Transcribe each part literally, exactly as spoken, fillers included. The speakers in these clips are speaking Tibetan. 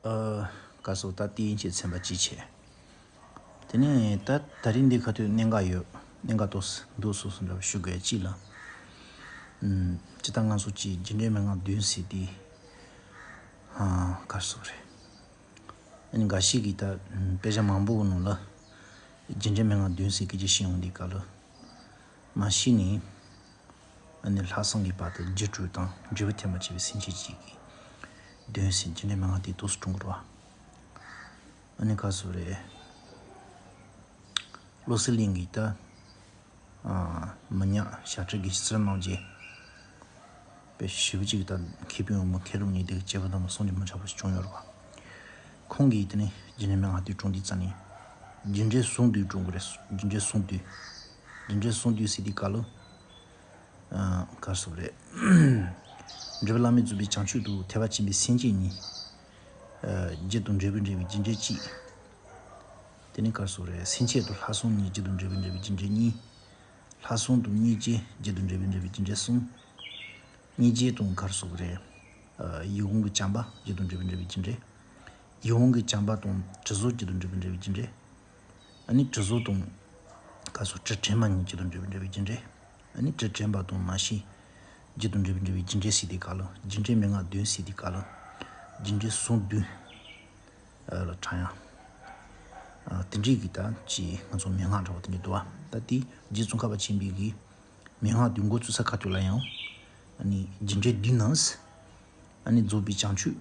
ཨ། བཀའ་ཟུར་ད་ལྟའི་ཡིན་ཆེད་ཚན་པ་ཅི་བྱས། དེ་ནས་ད་ད་རིང་འདི་ཁ་ཐུག་གནད་འགག་ཡོད། གནད་འགག་ཏོག་ཙམ་འདུག་སོ་སོ་འདྲ་བ་ཞུ་དགོས་ཅི་ལ། ཨུམ། ཅི་ལྟར་ང་ཚོ་ཅི་རྒྱུ་འབྲས་མན་ངག་བདུན་ཟེར་དེ། ཨ། བཀའ་ཟུར་རེད། ཨ་ནི་འགའ་ཞིག་གིས་ད་དཔེ་ཆ་མང་པོ་གི་ནང་ལ་རྒྱུ་འབྲས་མན་ངག་བདུན་ཟེར་སྐད་ཆ་བཤད་ཡོང་དུས་སྐབས་ལ། མ་གཞི་ནས་ཨ་ནི་ལྷག་བསམ་གྱི་བར་དུ་རྒྱུ་དྲུག་དང་འབྲས་བུ་ཐེག་པ་ཆེ་བའི་སེམས་བསྐྱེད་གཅིག་གིས་བདུན་ཟེར་རྒྱུ་འབྲས་མན་ངག་དེ་ཏོག་ཙམ་བསྐྲུན་དགོས་རེད་བ། ཨ་ནི་བཀའ་ཟུར་རེད། བློ་གསལ་གླིང་གིས་ད། ཨ། མི་ཉག་ཞབས་ཁྲ་གི་ཕྱི་ཚུལ་གནང་རྗེས། དཔེ་ཞིབ་ཅིག་དང་མཁས་པའི་འོས་མི་མཁས་གྲུབ་གཉིས་ལྡན་གྱི་སྐྱེས་བུ་དམ་པ་གསུང་རྒྱུན་མི་ཆད་པ་ཞིག་བྱུང་ཡོད་རེད་བ། ཁོང་གིས་དེ་ནི་རྒྱུ་འབྲས་མན་ངག་དེ་བསྐྲུན་དུས་ཙམ་ནས། རྒྱུ་འབྲས་གསུམ་དུ་བསྐྲུན་དགོས་རེད། རྒྱུ་འབྲས་གསུམ་དུ། རྒྱུ་འབྲས་གསུམ་དུ་ཟེར་དུས་སྐབས་ལ། ཨ། ག་རེ་ཟེར་དགོས་རེད། འབྲས་བུ་བླ་མེད་རྫོགས་པའི་བྱང་ཆུབ་ཏུ་ཐེག་པ་ཆེན་པོའི་སེམས་བསྐྱེད་གཉིས། ཨ། རྒྱུ་དང་འབྲས་བུ་འབྲེལ་བའི་རྒྱུ་འབྲས་གཅིག། དེ་ནི་ག་རེ་ཟེར་དགོས་རེད། སེམས་བསྐྱེད་དུ་ལྷག་བསམ་གཉིས། རྒྱུ་དང་འབྲས་བུ་འབྲེལ་བའི་རྒྱུ་འབྲས་གཉིས། ལྷག་བསམ་དང་སྙིང་རྗེ། རྒྱུ་དང་འབྲས་བུ་འབྲེལ་བའི་རྒྱུ་འབྲས་གསུམ། སྙིང་རྗེ་དང་ག་རེ་ཟེར་དགོས་རེད། ཨ། ཡིད་འོང་གི་བྱམས་པ། རྒྱུ་དང་འབྲས་བུ་འབྲེལ་བའི་རྒྱུ་འབྲས། ཡིད་འོང་གི་བྱམས་པ་དང་དྲི་བཟོ། རྒྱུ་དང་འབྲས་བུ་འབྲེལ་བའི་རྒྱུ་འབྲས། ཨ་ནི་དྲི་བཟོ་དང་། ག་རེ་ཟེར། དྲི་དྲན་པ་གཉིས། རྒྱུ་དང་འབྲས་བུ་འབྲེལ་བའི་རྒྱུ་འབྲས། ཨ་ནི་དྲི་དྲན་པ་དང་མ་གཞི། རྒྱུ་དང་འབྲས་བུ་འབྲེལ་བའི་རྒྱུ་འབྲས་ཟེར་དུས་སྐབས་ལ། རྒྱུ་འབྲས་མན་ངག་བདུན་ཟེར་དུས་སྐབས་ལ། རྒྱུ་འབྲས་གསུམ་བདུན། ཨ། ལ་དྲངས་ཡ། ཨ། དེ་འདྲའི་གི་ད་ཅི་ང་ཚོ་མན་ངག་འདྲ་བོ་དེ་འདྲ་འདུག་བ། ད་དེ་རྗེ་ཙོང་ཁ་པ་ཆེན་པོའི་གི་མན་ངག་བདུན་འགོ་བཙུགས་ས་ཁ་ཐུག་ལ་ཡང་། ཨ་ནི་རྒྱུ་འབྲས་བདུན་ནང་། ཨ་ནི་རྫོགས་པའི་བྱང་ཆུབ།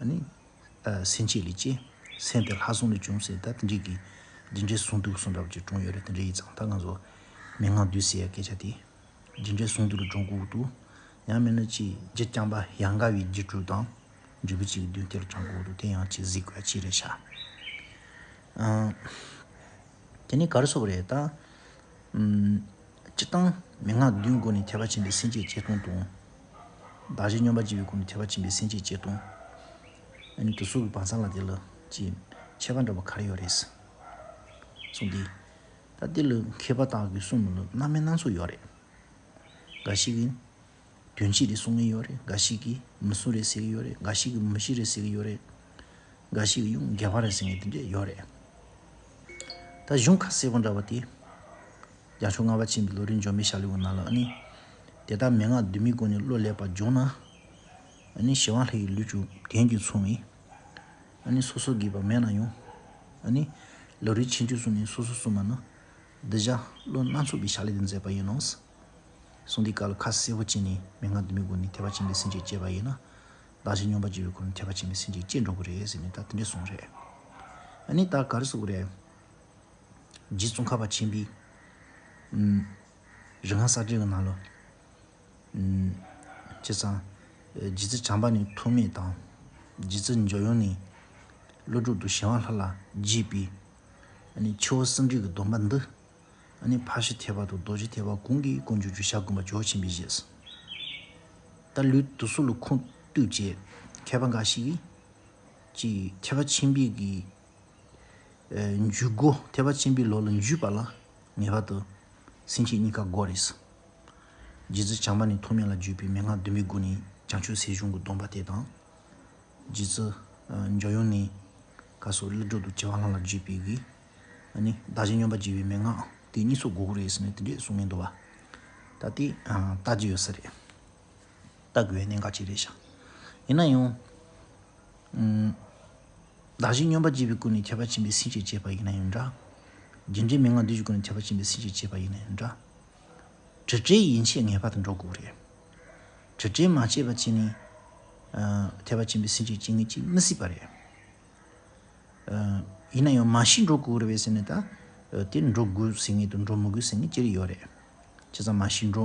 ཨ་ནི། ཨ། སེམས་བསྐྱེད་ལས་སྐྱེས། སེམས་དེ་ལྷག་བསམ་ལས་བྱུང་ཟེར། ད་དེ་འདྲའི་གི་རྒྱུ་འབྲས་གསུམ་དུ་གསུམ་འདྲ་བོ་ཅིག་བསྐྲུན་ཡོད་རེད། དེ་འདྲ་ཡིན་ཙང་ད་ང་ཚོ་མན་ངག་བདུན་ཟེར་ཡ་སྐད་ཆ་དེ། རྒྱུ་འབྲས་གསུམ་དུ་ལ་སྒྲུབ་དགོས་འདུག། ཡང་མིན་ན་ཅིག་རྒྱུ་རྐྱང་པ་ཡང་དག་པའི་རྒྱུ་དྲུག་དང་། འབྲས་བུ་གཅིག་བདུན་དེ་ལ་དྲངས་དགོས་འདུག། དེ་ཡང་ཅིག་གཟིགས་དགོས་ཡ་ཅིག་རེད་ཤག། ཨ། དེ་ནས་ག་རེ་ཟེར་དགོས་རེད་ད། ཨུམ། སྤྱིར་བཏང་མན་ངག་བདུན་སྒོ་ནས་ཐེག་པ་ཆེན་པོའི་སེམས་བསྐྱེད་སྐྱེ་སྟངས་དང་། བདག་གཞན་སྙོམས་པར་འཇུག་པའི་སྒོ་ནས་ཐེག་པ་ཆེན་པོའི་སེམས་བསྐྱེད་སྐྱེ་སྟངས། ཨ་ནི་དེ་ཚོ་གི་བར་མཚམས་ལ་དེ་ལ་ཅིག་ཁྱད་པར་འདྲ་པོ་ག་རེ་ཡོད་རེད། གསུངས་ཏེ། ད་དེ་ལ་མཁས་པ་དག་གིས་གསུངས་ནོ་ལ་སྣ་མིན་སྣ་ཚོགས་ཡོད་རེད། འགའ་ཞིག་གིས་དོན་གཅིག་རེད་གསུང་གི་ཡོད་རེད། འགའ་ཞིག་གིས་མི་གསུང་རེད་ཟེར་གི་ཡོད་རེད། འགའ་ཞིག་གིས་མི་ཤེས་རེད་ཟེར་གི་ཡོད་རེད། འགའ་ཞིག་གིས་ཡང་འགལ་བ་རེད་ཟེར་མཁན་དེ་འདྲས་ཡོད་རེད། ད་གཞུང་ཁ་གསལ་པོ་འདྲ་བ་དེ། རྒྱལ་མཆོག་ལྔ་པ་ཆེན་པོའི་ལམ་རིམ་སྒྲོན་མེའི་ཞལ་ལུང་ནང་ལ་ཨ་ནི། དེ་ལྟར་མན་ངག་བདུན་མའི་སྒོ་ནས་བློ་ལེགས་པར་སྦྱངས་ན། ཨ་ནི་ཞི་བ་ལྷ་ཡི་ལུས་ཀྱང་དོན་གྱིས་མཚུངས་པས། ཨ་ནི་སོ་སོ་དགོས་པ་མེད་ན་ཡང་། ཨ་ནི་ལམ་རིམ་ཆེན་བཅུ་གསུམ་ནས་སོ་སོ་གསུངས་པ་ན། གདུལ་བྱ་བློ་སྣ་ཚོགས་པའི་ཕྱག་ལེན་དུ་མཛད་པ་ཡིན་ནོ། གསུངས་དུས་སྐབས་ལ་ཁ་གསལ་པོ་བྱས་ནས་མན་ངག་བདུན་མའི་སྒོ་ནས་ཐེག་པ་ཆེན་པོའི་སེམས་བསྐྱེད་བསྐྱེད་པ་ཡིན་ན། བདག་གཞན་སྙོམས་པར་འཇུག་པའི་སྒོ་ནས་ཐེག་པ་ཆེན་པོའི་སེམས་བསྐྱེད་སྐྱེ་འགྲོ་གི་རེད་ཟེར་ནས་ད་དེ་འདྲས་གསུངས་རེད། ཨ་ནི་ད་ག་རེ་ཟེར་དགོས་རེད། རྗེ་ཙོང་ཁ་པ་ཆེན་པོས། ཨུམ། རིག་སྔགས་གསལ་འགྲེལ་གྱི་ནང་ལ། ཨུམ། བྱས་ཙང་། རྗེ་བཙུན་བྱམས་པ་ནི་ཐོགས་མེད་དང་། རྗེ་བཙུན་འཇམ་དབྱངས་ནི། ཀླུ་སྒྲུབ་ཏུ་ཞི་བ་ལྷ་ལ་བརྗོད་པའི། ཨ་ནི་ཆུ་བོ་གསུམ་འདྲེས་ཀྱི་སྡོམ་པ་འདི། ཨ་ནི་ཕར་ཕྱིན་ཐེག་པ་དང་རྡོ་རྗེ་ཐེག་པ་གང་གིས་ཀུན་འབྱུང་གི་ཞབས་བསྐུམ་པ་ཇོ་བོ་ཆེན་པོས་བཞེས། ད་ལུས་དེ་ཚོ་ལ་ཁུངས་གཏུགས་བྱས། མཁས་པ་འགའ་ཞིག་གིས། ཅིག་ཐེག་པ་ཆེན་པོའི་གི། ཨ། འཇུག་སྒོ། ཐེག་པ་ཆེན་པོའི་ལམ་ལ་འཇུག་པ་ལ་ངེས་པར་དུ་སེམས་བསྐྱེད་གཉིས་ཀ་དགོས་རེད། རྗེ་བཙུན་བྱམས་པ་ནི་ཐོགས་མེད་ལ་བརྗོད་པའི་མན་ངག་བདུན་མའི་སྒོ་ནས་བྱང་ཆུབ་སེམས་བྱུང་གི་སྡོམ་པ་དེ་དང་། རྗེ་བཙུན་འཇམ་དབྱངས་ནས་བཀའ་སོགས་ཀླུ་སྒྲུབ་ཏུ་བྱེ་བ་ལྷ་ལ་བརྗོད་པའི་གི། ཨ་ནི་བདག་གཞན་སྙོམས་པར་འཇུག་པའི་མན་ངག་དེ་གཉིས་སུ་དགོས་ཀྱི་རེད་ཟེར་ནས་དེ་འདྲས་གསུང་མཁན་འདུག་བ། ད་དེ་ལྟ་རྒྱུ་ཡོད་ས་རེད། ལྟ་དགོས་པའི་གནད་འགག་ཅིག་རེད་ཤག། ཡིན་ན་ཡང་། ཨུམ། བདག་གཞན་སྙོམས་པར་འཇུག་པའི་སྒོ་ནས་ཐེག་པ་ཆེན་པོའི་སེམས་བསྐྱེད་བྱེད་པ་ཡིན་ན་ཡང་འདྲ། རྒྱུ་འབྲས་མན་ངག་བདུན་གྱི་སྒོ་ནས་ཐེག་པ་ཆེན་པོའི་སེམས་བསྐྱེད་བྱེད་པ་ཡིན་ན་ཡང་འདྲ། དྲི་བྲལ་ཡན་ཆད་ངེས་པར་དུ་འགྲོ་དགོས་རེད། དྲི་བྲལ་མ་བྱས་པ་བྱས་ནས། ཨ། ཐེག་པ་ཆེན་པོའི་སེམས་བསྐྱེད་བྱེད་མཁན་ཅིག་མི་སྲིད་པ་རེད། ཨ། ཡིན་ན་ཡང་མ་གཞི་འགྲོ་དགོས་རེད་པས་ཟེར་ནས་ད། ཨ། དེ་འགྲོ་དགོས་ཟེར་མཁན་དང་འགྲོ་མི་དགོས་ཟེར་མཁན་ཅི་རིགས་ཡོད་རེད། བྱས་ཙང་མ་གཞི་འགྲོ་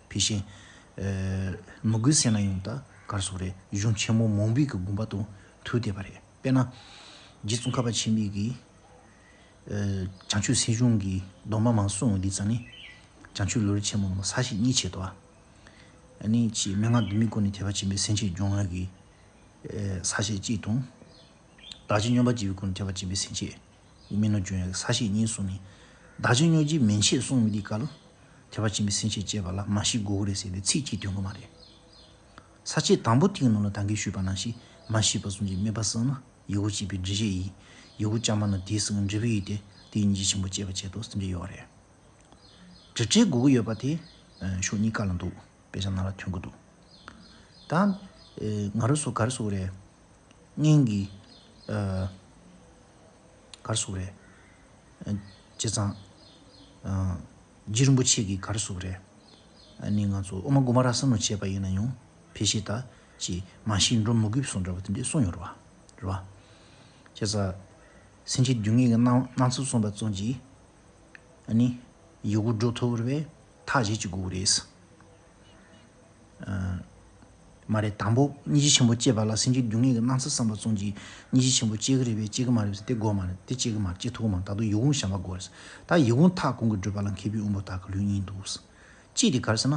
ཕལ་ཆེར། ཨ། མི་དགོས་ཟེར་ན་ཡང་ད་ག་རེ་ཟེར་དགོས་རེད། གཞུང་ཆེན་མོ་མང་པོའི་གི་དགོངས་པ་དང་མཐུན་བསྡད་པ་རེད། དཔེར་ན། རྗེ་ཙོང་ཁ་པ་ཆེན་པོའི་གི། ཨ། བྱང་ཆུབ་སེམས་བྱུང་གི་སྡོམ་པ་མར་གསུངས་ཡོང་དུས་ཙམ་ནས། བྱང་ཆུབ་ལམ་རིམ་ཆེན་མོ་ནང་ལ་ས་བཅད་གཉིས་ཕྱེ་འདུག་བ། ཨ་ནི་ཅིག་མན་ངག་བདུན་མའི་སྒོ་ནས་ཐེག་པ་ཆེན་པོའི་སེམས་བསྐྱེད་སྦྱོང་བའི་གི། ཨ། ས་བཅད་གཅིག་དང་། བདག་གཞན་སྙོམས་པར་འཇུག་པའི་སྒོ་ནས་ཐེག་པ་ཆེན་པོའི་སེམས་བསྐྱེད་མི་ནུབ་སྦྱོང་ཡག་གི་ས་བཅད་གཉིས་གསུངས་ནས། བདག་གཞན་སྙོམས་འཇུག་མན་ཆད་གསུངས་ཡོང་དུས་སྐབས་ལ། ཐེག་པ་ཆེན་པོའི་སེམས་བསྐྱེད་བྱེད་པ་ལ་མ་གཞི་དགོས་ཀྱི་རེད་ཟེར་ཏེ་ཚིག་གཅིག་འདོན་གྱི་མ་རེད། ས་བཅད་དང་པོ་དེའི་ནང་ལ་ད་གིན་ཞུས་པ་ནང་བཞིན་ མ་ཤེས་པ་སོང་ཅིག་དམིགས་པ་བསལ་ན་ཡི་གུ་གཅིག་པའི་འབྲས་བཤད་ཡིན། ཡི་གུ་རྐྱང་པ་ན་དེའི་སང་འབྲས་བུ་ཡིན་ཏེ། དེའི་སྙིང་རྗེ་ཆེན་པོ་སྐྱེས་པ་བྱེད་དོ་ཟེར་འདྲ་ཡོད་རེད། དྲི་བྲལ་དགོས་ཀྱི་ཡོད་པ་དེ་ཕྱོགས་གཉིས་ཀ་ལ་འདུག་དཔེ་ཆ་ནང་ལ་ཐོན་གྱི་འདུག་ད་ང་རང་ཚོ་ག་རེ་ཟེར་དགོས་རེད། སྔོན་གྱི་ག་རེ་ཟེར་དགོས་རེད། བྱས་ཙང་རྗེ་རིན་པོ་ཆེ་གིས་ག་རེ་ཟེར་དགོས་རེད། ཨ་ནི་ང་ཚོ་ཨོ་མ་གུ་མ་ར་གསུམ་ལ་བྱས་པ་ཡིན་ན་ཡང་ཕལ་ཆེར་ད་ཅིག་མ་ཤེས་འགྲོ་མི་དགོས་པའི་བཟོ་འདྲ་བ་དེ་འདྲས་གསུངས་ཡོད་རེད་བ། རེད་བ། བྱས་ཙང་སེམས་ཅན་སྡུག་བསྔལ་གྱི་སྣང་སྣང་ཚུལ་གསུངས་པ་ཙམ་གྱིས་ཨ་ནི་ཡི་གུ་འགྲོ་ཐུབ་རེད་པས། ཐག་བཅད་ཅིག་དགོས་ཀྱི་རེད། མ་རེད། དང་པོ་སྙིང་རྗེ་ཆེན་པོ་སྐྱེས་པ་ལ་སེམས་ཅན་སྡུག་བསྔལ་གྱི་སྣང་ཚུལ་བསམ་པ་ཙམ་གྱིས་སྙིང་རྗེ་ཆེན་པོ་སྐྱེ་གི་རེད་པས། སྐྱེ་གི་མ་རེད་ཟེར་དེ་དགོས་མ་རེད། དེ་སྐྱེ་གི་མ་རེད། སྐྱེ་ཐུབ་ཀྱི་མ་རེད། ད་དུང་ཡི་གུ་བྱམས་པ་དགོས་རེད། ད་ཡི་གུ་མཐའ་གང་གི་སྒྲུབ་པ་ལ་མཁས་པའི་དབང་པོ་དག་གི་ལུས་གཉིས་འདུག་གཅིག་དེ་ག་རེ་ཟེར་ན།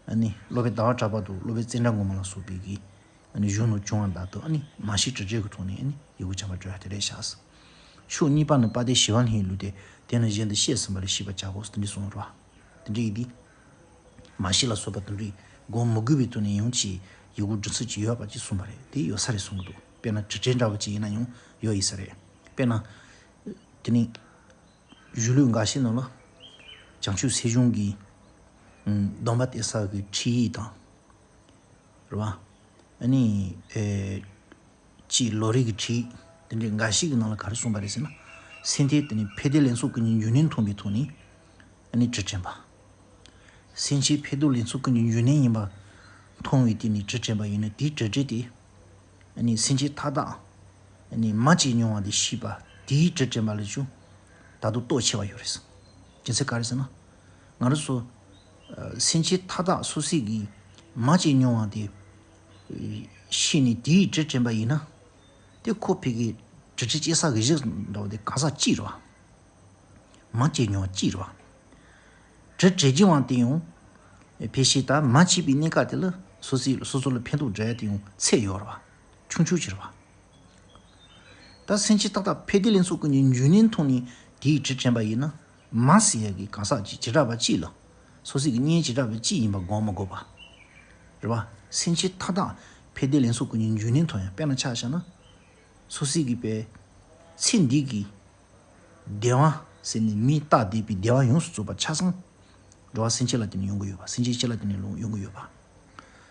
ཨ་ནི་སློབ་དཔོན་ཟླ་བ་གྲགས་པ་དང་སློབ་དཔོན་ཙནྡྲ་གོང་མ་ལ་སོགས་པའི་གི་ཨ་ནི་གཞུང་ནས་བྱུང་བ་དག་ཏུ་ཨ་ནི་མ་ཤེས་དྲི་བྲལ་གྱི་ཐོག་ནས་ཨ་ནི་ཡི་གུ་བྱམས་པ་སྒྲུབ་ཡ་དེ་རེད་ཤག་ཕྱོགས་གཉིས་པ་ནི་དཔལ་ལྡན་ཞི་བ་ལྷའི་ལུགས་ཏེ། དེ་ནི་གཞན་དུ་བཤད་ཟིན་པ་ལས་ཤེས་པར་བྱའོ་ཟེར་འདི་གསུངས་རེད་བ། དེ་འདྲ་ཡིན་དུས། མ་ཤེས་ལ་སོགས་པ་དེ་འདྲའི་སྒོམ་མི་དགོས་པའི་དོན་ནས་ཡང་ཅིག་ཡི་གུ་འབྲི་ཚུལ་ཅིག་ཡོད་པ་ཅིག་གསུངས་པ་རེད། དེ་ཡོད་ས་རེད་གསུང་གི་འདུག་དཔེར་ན་དྲི་བྲལ་འདྲ་བོ་ཅིག་ཡིན་ན་ཡང་ཡོད་ཡིན་ས་རེད། དཔེར་ན། དེ་ནི་གཞུང་ལུགས་འགའ་ཤས་ནང་ལ་བྱང་ཆུབ་སེམས་གཞུང་གི་སྡོམ་པ་སྟེར་ས་གི་ཁྲིད་ཡིག་དང་། རེད་བ། ཨ་ནི། ཨེ། ཅེས་ལོ་རེ་གི་ཁྲིད་དེ་འདྲའི་འགའ་ཞིག་གི་ནང་ལ་ག་རེ་གསུངས་པ་རེད་ཟེར་ན། སེམས་ཐག་དེ་ནི་ཕན་བདེ་ལེན་ཚུལ་ཀུན་གྱི་འབྱུང་གནས་མཐོང་བའི་ཐོག་ནས་ཨ་ནི་དྲི་དྲན་པ། སེམས་ཅན་ཕན་བདེ་ལེན་ཚུལ་ཀུན་གྱི་འབྱུང་གནས་ཡིན་པ་མཐོང་བའི་དེ་ནི་དྲི་དྲན་པ་ཡིན་ན། དེའི་དྲི་དྲན་དེ་ཨ་ནི་སེམས་ཅན་མཐའ་དག་ཨ་ནི་མ་སྐྱེས་མྱོང་བ་དེ་ཤེས་པ་དེའི་དྲི་དྲན་པ་ལས་ཀྱང་ད་དུང་སྟོབས་ཆེ་བ་ཡོད་རེད། རྒྱུ་མཚན་ག་རེ་ཟེར་ན། ང་རང་ཚོ་སེམས་ཅན་མཐའ་དག་སོ་སོ་གི་མ་སྐྱེས་མྱོང་བ་དེ་ཤེས་ནས་དེའི་དྲི་དྲན་པ་ཡིན་ན། དེ་ཁོ་ཕ་གི་དྲི་དྲན་སྐྱེ་ས་གི་གཞི་འདྲ་བོ་དེ་གང་ཟག་གཅིག་རེད་བ། མ་སྐྱེས་མྱོང་བ་གཅིག་རེད་བ། དྲི་དྲན་གྱི་དབང་དེ་ཡང་ཕལ་ཆེར་ད་མ་སྐྱེས་པའི་གནས་སྐབས་དེ་ལ་སོ་སོས་སོ་སོ་ལ་ཕན་ཐོགས་འདྲ་ཡ་དེ་ཡང་ཚད་ཡོད་རེད་བ། ཆུང་ཆུང་ཅིག་རེད་བ། ད་སེམས་ཅན་མཐའ་དག་ཕན་བདེ་ལེན་ཚུལ་ཀུན་གྱི་འབྱུང་གནས་མཐོང་ནས་དེའི་དྲི་དྲན་པ་ཡིན་ན། མ་ཟེར་ཡ་གི་གང་ཟག་གཅིག་བྱེ་བྲག་པ་གཅིག་ལ་སོ་སོ་གི་གཉེན་བྱེ་བྲག་པ་གཅིག་ཡིན་པ་སྒོམ་མི་དགོས་པ། རེད་བ། སེམས་ཅན་མཐའ་དག་ཕན་བདེ་ལེན་ཚུལ་ཀུན་གྱི་འབྱུང་གནས་མཐོང་ཡ། དཔེར་ན་ཆ་བཞག་ན། སོ་སོ་གི་པའི་ཚེ་འདི་གི་བདེ་བ་ཟེར་ནས་མིས་བཏགས་བསྡད་པའི་བདེ་བ་ཡོངས་སུ་རྫོགས་པ་ཆ་ཚང་འགྲོ་བ་སེམས་ཅན་ལ་བརྟེན་ནས་ཡོང་གི་ཡོད་པ། སེམས་ཅན་སྤྱི་ལ་བརྟེན་ནས་ཡོང་གི་ཡོད་པ།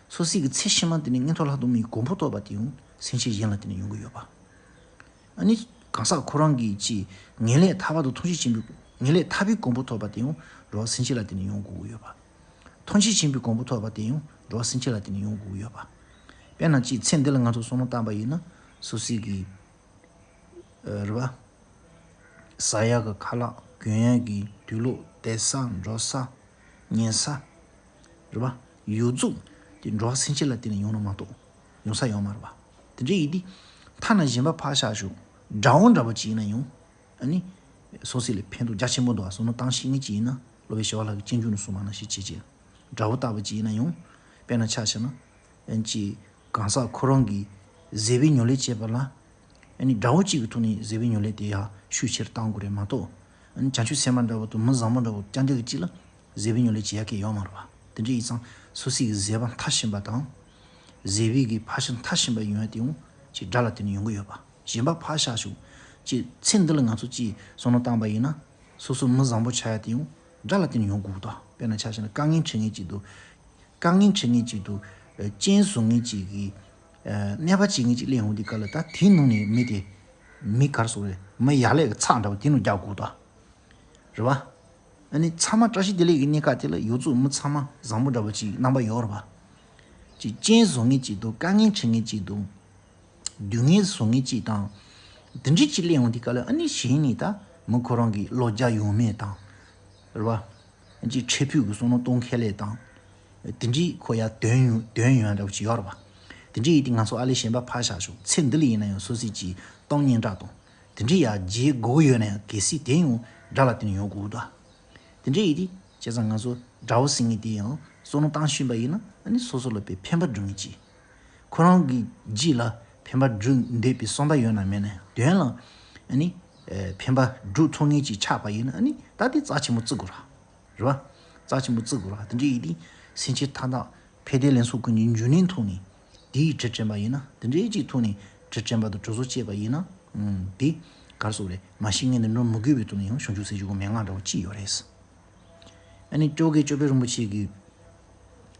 སོ་སོ་གི་ཚེ་ཕྱི་མ་དེ་ནི་མངོན་མཐོ་ལྷ་དང་མིའི་གོ་འཕང་ཐོབ་པ་དེ་ཡང་སེམས་ཅན་གཞན་ལ་བརྟེན་ནས་ཡོང་གི་ཡོད་པ། ཨ་ནི་གང་ཟག་ཁོ་རང་གི་ཅིག་ངེས་ལེགས་ཐར་པ་དང་ཐམས་ཅད་མཁྱེན་པའི་ངེས་ལེགས་ཐར་པའི་གོ་འཕང་ཐོབ་པ་དེ་ཡང་འགྲོ་བ་སེམས་ཅན་ལ་བརྟེན་ནས་ཡོང་དགོས་ཀྱི་ཡོད་པ། ཐམས་ཅད་མཁྱེན་པའི་གོ་འཕང་ཐོབ་པ་དེ་ཡང་འགྲོ་བ་སེམས་ཅན་ལ་བརྟེན་ནས་ཡོང་དགོས་ཀྱི་ཡོད་པ། དཔེར་ན་ཅིག་ཚེ་འདི་ལ་ང་ཚོ་བསམ་བློ་བཏང་པ་ཡིན་ན། སོ་སོ་གི་རེད་བ། ཟ་ཡག་གི་ཁ་ལག་གྱོན་ཡག་གི་དུག་ལོག་བསྡད་ས་འགྲོ་ས་ཉལ་ས་རེད་བ། ཡོངས་རྫོགས་དེ་འགྲོ་བ་སེམས་ཅན་ལ་བརྟེན་ནས་ཡོང་ནི་མ་གཏོགས་ཡོང་ས་ཡོད་མ་རེད་བ། དེ་འདྲ་ཡིན་དུས་ཐ་ན་གཞན་པ་ཕར་བཞག་ཞོག་དགྲ་བོ་འདྲ་བོ་ཅིག་ཡིན་ན་ཡང་ཨ་ནི་སོ་སོ་ལ་ཕན་ཐོགས་རྒྱ་ཆེན་པོ་འདུག་བ། བསམ་བློ་བཏང་ཤེས་མཁན་ཅིག་ཡིན་ན། སློབ་དཔོན་ཞི་བ་ལྷ་གི་སྤྱོད་འཇུག་ནས་གསུངས་པ་ནང་བཞིན་བྱེད་ཅིག་དགྲ་བོ་ལྟ་བུ་ཅིག་ཡིན་ན་ཡང་། དཔེར་ན་ཆ་བཞག་ན། ཨ་ནི་ཅིག་གང་ཟག་ཁོ་རང་གིས་བཟོད་པའི་ཉམས་ལེན་བྱེད་པ་ལ། ཨ་ནི་དགྲ་བོ་གཅིག་གི་ཐོག་ནས་བཟོད་པའི་ཉམས་ལེན་དེ་ཡང་ཤུགས་ཆེར་གཏང་དགོས་རེད་མ་གཏོགས། ཨ་ནི་བྱང་ཆུབ་སེམས་དཔའ་འདྲ་བོ་དང་མི་བཟང་པོ་འདྲ་བོ་རྐྱང་རྐྱང་གི་གཅིག་ལ་བཟོད་པའི་ཉམས་ལེན་བྱེད་ཡག་གི་ཡོད་མ་རེད་བ། དེ་འདྲ་ཡིན་ཙང་སོ་སོ་གི་བཟོད་པ་མཐར་ཕྱིན་པ་དང་། བཟོད་པའི་གི་ཕར་ཕྱིན་མཐར་ཕྱིན་པ་ཡོང་ཡ་དེ་ཡང་ཅིག་དགྲ་ལ་བརྟེན་ནས་ཡོང་གི་ཡོད་པ། གཞན་པ་ཕར་བཞག་ཞོག་ཅིག་ཚེ་འདི་ལ་ང་ཚོ་ཅིག་བསམ་བློ་བཏང་པ་ཡིན་ན། སོ་སོ་མི་བཟང་པོ་ཆགས་ཡ་དེ་ཡང་དགྲ་ལ་བརྟེན་ནས་ཡོང་དགོས་ཀྱི་འདུག་དཔེར་ན་ཆ་བཞག་ན་དཀའ་ངལ་འཕྲད་མཁན་ཅིག་འདུག་དཀའ་ངལ་འཕྲད་མཁན་ཅིག་འདུག་རྐྱེན་བཟོ་མཁན་ཅིག་གིས། གནོད་པ་བྱེད་མཁན་ཅིག་སླེབས་ཡོང་དུས་སྐབས་ལ་ད་དེའི་ནང་ནས་མི་དེ། མི་ག་རེ་ཟེར་དགོས་རེད། མི་ཡག་ལས་ཀྱི་ཚགས་འདྲ་བོ་དེ་ནང་རྒྱག་དགོས་ཀྱི་འདུག་རེད་བ། ཨ་ནི་ཚང་མ་བཀྲ་ཤིས་བདེ་ལེགས་ཀྱི་གནས་སྐབས་དེ་ལ་ཡོངས་རྫོགས་མི་ཚང་མ་བཟང་པོ་འདྲ་བོ་ཅིག་རྣམ་པ་ཡོད་རེད་བ། ཅིག་རྐྱེན་བཟོ་མཁན་ཅིག་འདུག་དཀའ་ངལ་འཕྲད་མཁན་ཅིག་འདུག་སྡུག་བསྔལ་བཟོ་མཁན་ཅིག་དང་། འདི་འདྲ་ཅིག་སླེབས་ཡོང་དུས་སྐབས་ལ་ཨ་ནི་གཞན་ནས་ད་མི་ཁོ་རང་གི་བློ་རྒྱ་ཡོད་མེད་དང་། རེད་བ། ཅིག་འཕྲལ་ཕུགས་ཀྱི་བསམ་བློ་གཏོང་མཁན་ལས་དང་། དེ་འདྲའི་ཁོ་ཡ་དོན་ཡོད་དོན་ཡོད་འདྲ་བོ་ཅིག་ཡོད་རེད་བ། དེ་འདྲའི་ཡིན་དུས་ང་ཚོ་ཨ་ལས་གཞན་པ་ཕར་བཞག་ཞོག་ཚེ་འདི་ལ་ཡིན་ན་ཡང་སོ་སོའི་ཅིག་གཏམ་སྙན་གྲགས་དང་། དེ་འདྲའི་ཡ་བརྗེད་དགོས་ཀྱི་ཡོད་ན་ཡང་གལ་སྲིད་དེ་ཡང་དགྲ་ལ་བརྟེན་ནས་ཡོང་དགོས་འདུག་དེ་འདྲ་ཡིན་དུས་བྱས་ཙང་ང་ཚོ་དགྲ་བོ་ཟེར་མཁན་དེ་ཡང་བསམ་བློ་བཏང་ཤེས་པ་ཡིན་ན་ཨ་ནི་སོ་སོ་ལ་དཔེ་ཕན་པ་སྒྲུབ་མཁན་ཅིག་ཁོ་རང་གི་རྒྱུད་ལ་ཕན་པ་སྒྲུབ་འདོད་པའི་བསམ་པ་ཡོད་ན་མེད་ན་ཡང་དོན་ལ་ཨ་ནི་ཕན་པ་སྒྲུབ་ཐུབ་མཁན་ཅིག་ཆགས་པ་ཡིན་ན་ཨ་ནི་ད་དེ་རྩ་ཆེན་པོ་བརྩི་དགོས་ར། རེད་བ། རྩ་ཆེན་པོ་བརྩི་དགོས་ར། དེ་འདྲ་ཡིན་དུས་སེམས་ཅན་མཐའ་དག་ཕན་བདེ་ལེན་ཚུལ་ཀུན་གྱི་འབྱུང་གནས་མཐོང་ནས་ དེ་ཡི་དྲི་དྲན་པ་ཡིན་ན། དེ་འདྲའི་གཅིག་ཐོག་ནས་དྲི་དྲན་པ་དང་དྲི་བཟོ་བྱས་པ་ཡིན་ན། ཨུམ། དེ་ག་རེ་ཟེར་དགོས་རེད། མ་ཤི་མངལ་ནས་འགྲོ་མི་དགོས་པའི་ཐོག་ནས་ཡང་བྱང་ཆུབ་སེམས་ཀྱི་སྒོ་མན་ངག་འདྲ་བོ་གཅིག་ཡོད་རེད། ཨ་ནི་ཇོ་བོ་རྗེ་ཅོད་པན་རིན་པོ་ཆེ་གི་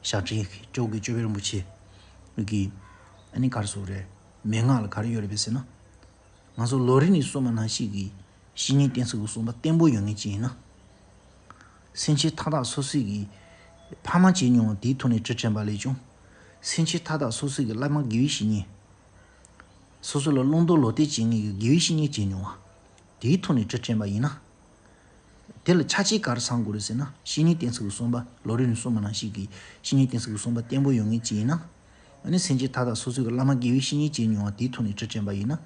ཞབས་འདྲེན། ཇོ་བོ་རྗེ་ཅོད་པན་རིན་པོ་ཆེ་གི། ཨ་ནི་ག་རེ་ཟེར་དགོས་རེད། མན་ངག་ལ་ག་རེ་ཡོད་རེད་པས་ཟེར་ན། ང་ཚོ་ལོ་རེ་ནས་གསུངས་པ་ནང་བཞིན་གྱི་བཤེས་གཉེན་བསྟེན་ཚུལ་གྱི་གསུངས་པ་བརྟན་པོ་ཡོད་མཁན་ཅིག་ཡིན་ན། སེམས་ཅན་མཐའ་དག་སོ་སོའི་གི་ཕ་མ་བྱས་མྱོང་བ་དེའི་ཐོག་ནས་དྲི་དྲན་པ་ལས་ཀྱང་། སེམས་ཅན་མཐའ་དག་སོ་སོའི་གི་བླ་མ་དགེ་བའི་བཤེས་གཉེན། སོ་སོ་ལ་བླང་དོར་ལོག་ལྟ་བྱེད་མཁན་གྱི་དགེ་བའི་བཤེས་གཉེན་བྱས་མྱོང་བ། དེའི་ཐོག་ནས་དྲི་དྲན་པ་ཡིན་ན། དེ་ལ་ཆ་རྐྱེན་ག་རེ་ཚང་དགོས་རེད་ཟེར་ན། བཤེས་གཉེན་བསྟེན་ཚུལ་གྱི་གསུངས་པ། ལོ་རེ་ནས་གསུངས་པ་ནང་བཞིན་གྱི་བཤེས་གཉེན་བསྟེན་ཚུལ་གྱི་གསུངས་པ་བརྟན་པོ་ཡོད་མཁན་ཅིག་ཡིན་ན། ཨ་ནི་སེམས་ཅན་མཐའ་དག་སོ་སོའི་གི་བླ་མ་དགེ་བའི་བཤེས་གཉེན་བྱས་མྱོང་བ་དེའི་ཐོག་ནས་དྲི་དྲན་པ་ཡིན་ན།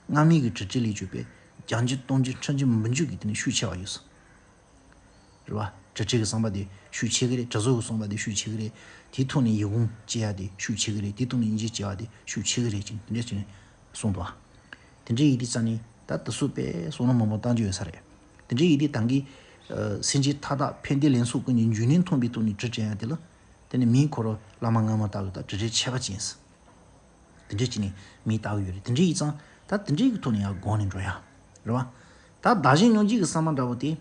སྔ་མའི་གི་དྲི་དྲན་ལས་བརྒྱུད་པའི་བྱང་ཆུབ་སྟོང་ཆུབ་ཕྲིན་ཆེན་མི་འཇུག་གི་དེ་ནི་ཤུགས་ཆེ་བ་ཡོད་སོང་། རེད་བ། དྲི་དྲན་གྱི་བསམ་པ་དེ་ཤུགས་ཆེ་གི་རེད། དྲི་བཟོ་གི་བསམ་པ་དེ་ཤུགས་ཆེ་གི་རེད། དེའི་ཐོག་ནས་ཡིད་དབང་སྐྱེ་ཡ་དེ་ཤུགས་ཆེ་གི་རེད། དེའི་ཐོག་ནས་སྙིང་རྗེ་སྐྱེ་བ་དེ་ཤུགས་ཆེ་གི་རེད་ཅེས་དེ་འདྲས་ཅིག་གསུངས་འདུག་བ། དེ་འདྲའི་ཡིན་དུས་ཙང་ནས་ད་དེ་ཚོ་དཔེ་བསམ་བློ་མང་པོ་བཏང་རྒྱུ་ཡོད་ས་རེད། དེ་འདྲའི་ཡིན་དུས་ད་གིན་སེམས་ཅན་མཐའ་དག་ཕན་བདེ་ལེགས་ཚོགས་ཀུན་གྱི་འབྱུང་གནས་མཐོང་བའི་ཐོག་ནས་དྲི་དྲན་ཡ་དེ་ལ། དེ་ནི་མིའི་འཁོར་བ་བླ་མ་སྔ་མ་ལྟ་བུ་དང་དྲི་དྲན་ཁྱད་པར་ཅན་ཟེར། དེ་འདྲས་ཅིག་ནས་མིའི་ལྟ་བུ་ཡོད་རེད། དེ་འདྲས་ཡིན་ཙང་ད་དེ་འདྲས་ཀྱི་ཐོག་ནས་ཡར་སྒོ་ནས་འགྲོ་ཡ། རེད་བ། ད་བདག་གཞན་མྱོང་བྱེད་ཀྱི་བསམ་པ་འདྲ་བོ་དེ།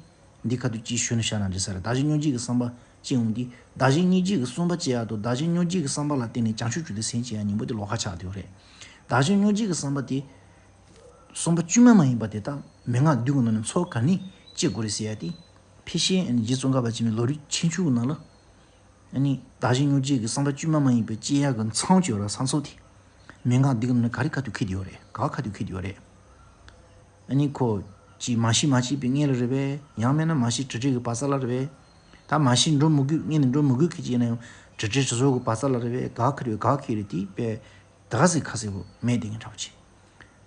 འདི་ཁ་ཐུག་ཅིག་ཞུས་ན་ཤ་ན་འདྲི་ས་རེད། བདག་གཞན་མྱོང་བྱེད་ཀྱི་བསམ་པ་ཅི་ཡོང་དུས། བདག་གཞན་མྱོང་བྱེད་ཀྱི་བསམ་པ་སྐྱེ་ཡ་དང་། བདག་གཞན་མྱོང་བྱེད་ཀྱི་བསམ་པ་ལ་བརྟེན་ནས་བྱང་ཆུབ་ཀྱི་དེ་སེམས་སྐྱེ་ཡ་གཉིས་པོ་དེ་ལོགས་ཀ་ཆགས་བསྡད་ཡོད་རེད། བདག་གཞན་མྱོང་བྱེད་ཀྱི་བསམ་པ་དེ། བསམ་པ་བཅོས་མ་མ་ཡིན་པ་དེ་དག་མན་ངག་བདུན་གྱི་ནང་ནས་ཚོགས་ག་ནས་སྐྱེ་དགོས་རེད་ཟེར་ཡ་དེ། ཕལ་ཆེར་རྗེ་ཙོང་ཁ་པ་ཆེན་པོའི་ལམ་རིམ་ཆེན་མོའི་ནང་ལ། ཨ་ནི་བདག་གཞན་མྱོང་བྱེད་ཀྱི་བསམ་པ་བཅོས་མ་མ་ཡིན་པའི་སྐྱེ་ཡག་གི་མཚམས་སྦྱོར་བ་ས་མཚམས་དེ། མན་ངག་འདི་གི་ནང་ནས་ག་རེ་ཁ་ཐུག་འཁེལ་བསྡད་ཡོད་རེད། ག་ཁ་ཐུག་འཁེལ་བསྡད་ཡོད་རེད། ཨ་ནི་ཁོ་ཅིག་མ་ཤི་མ་སྐྱེས་པའི་མངལ་ལ་རེད་པས། ཡང་མིན་ན་མ་ཤི་དྲི་དྲན་གྱི་བག་ཚ་ལ་རེད་པས། ད་མ་ཤི་འགྲོ་མི་དགོས། མངལ་ནས་འགྲོ་མི་དགོས་ཁེལ་གྱི་ཡིན་ན་ཡང་དྲི་དྲན་དྲི་བཟོ་གི་བག་ཚ་ལ་རེད་པས། ག་ཁེལ་རེད། ག་ཁེལ་རེད། དེ་དཔེ་ད་ག་ཟིག་ཁ་གསལ་པོ་མེད་དེ་ངས་འདྲ་པོ་ཅིག་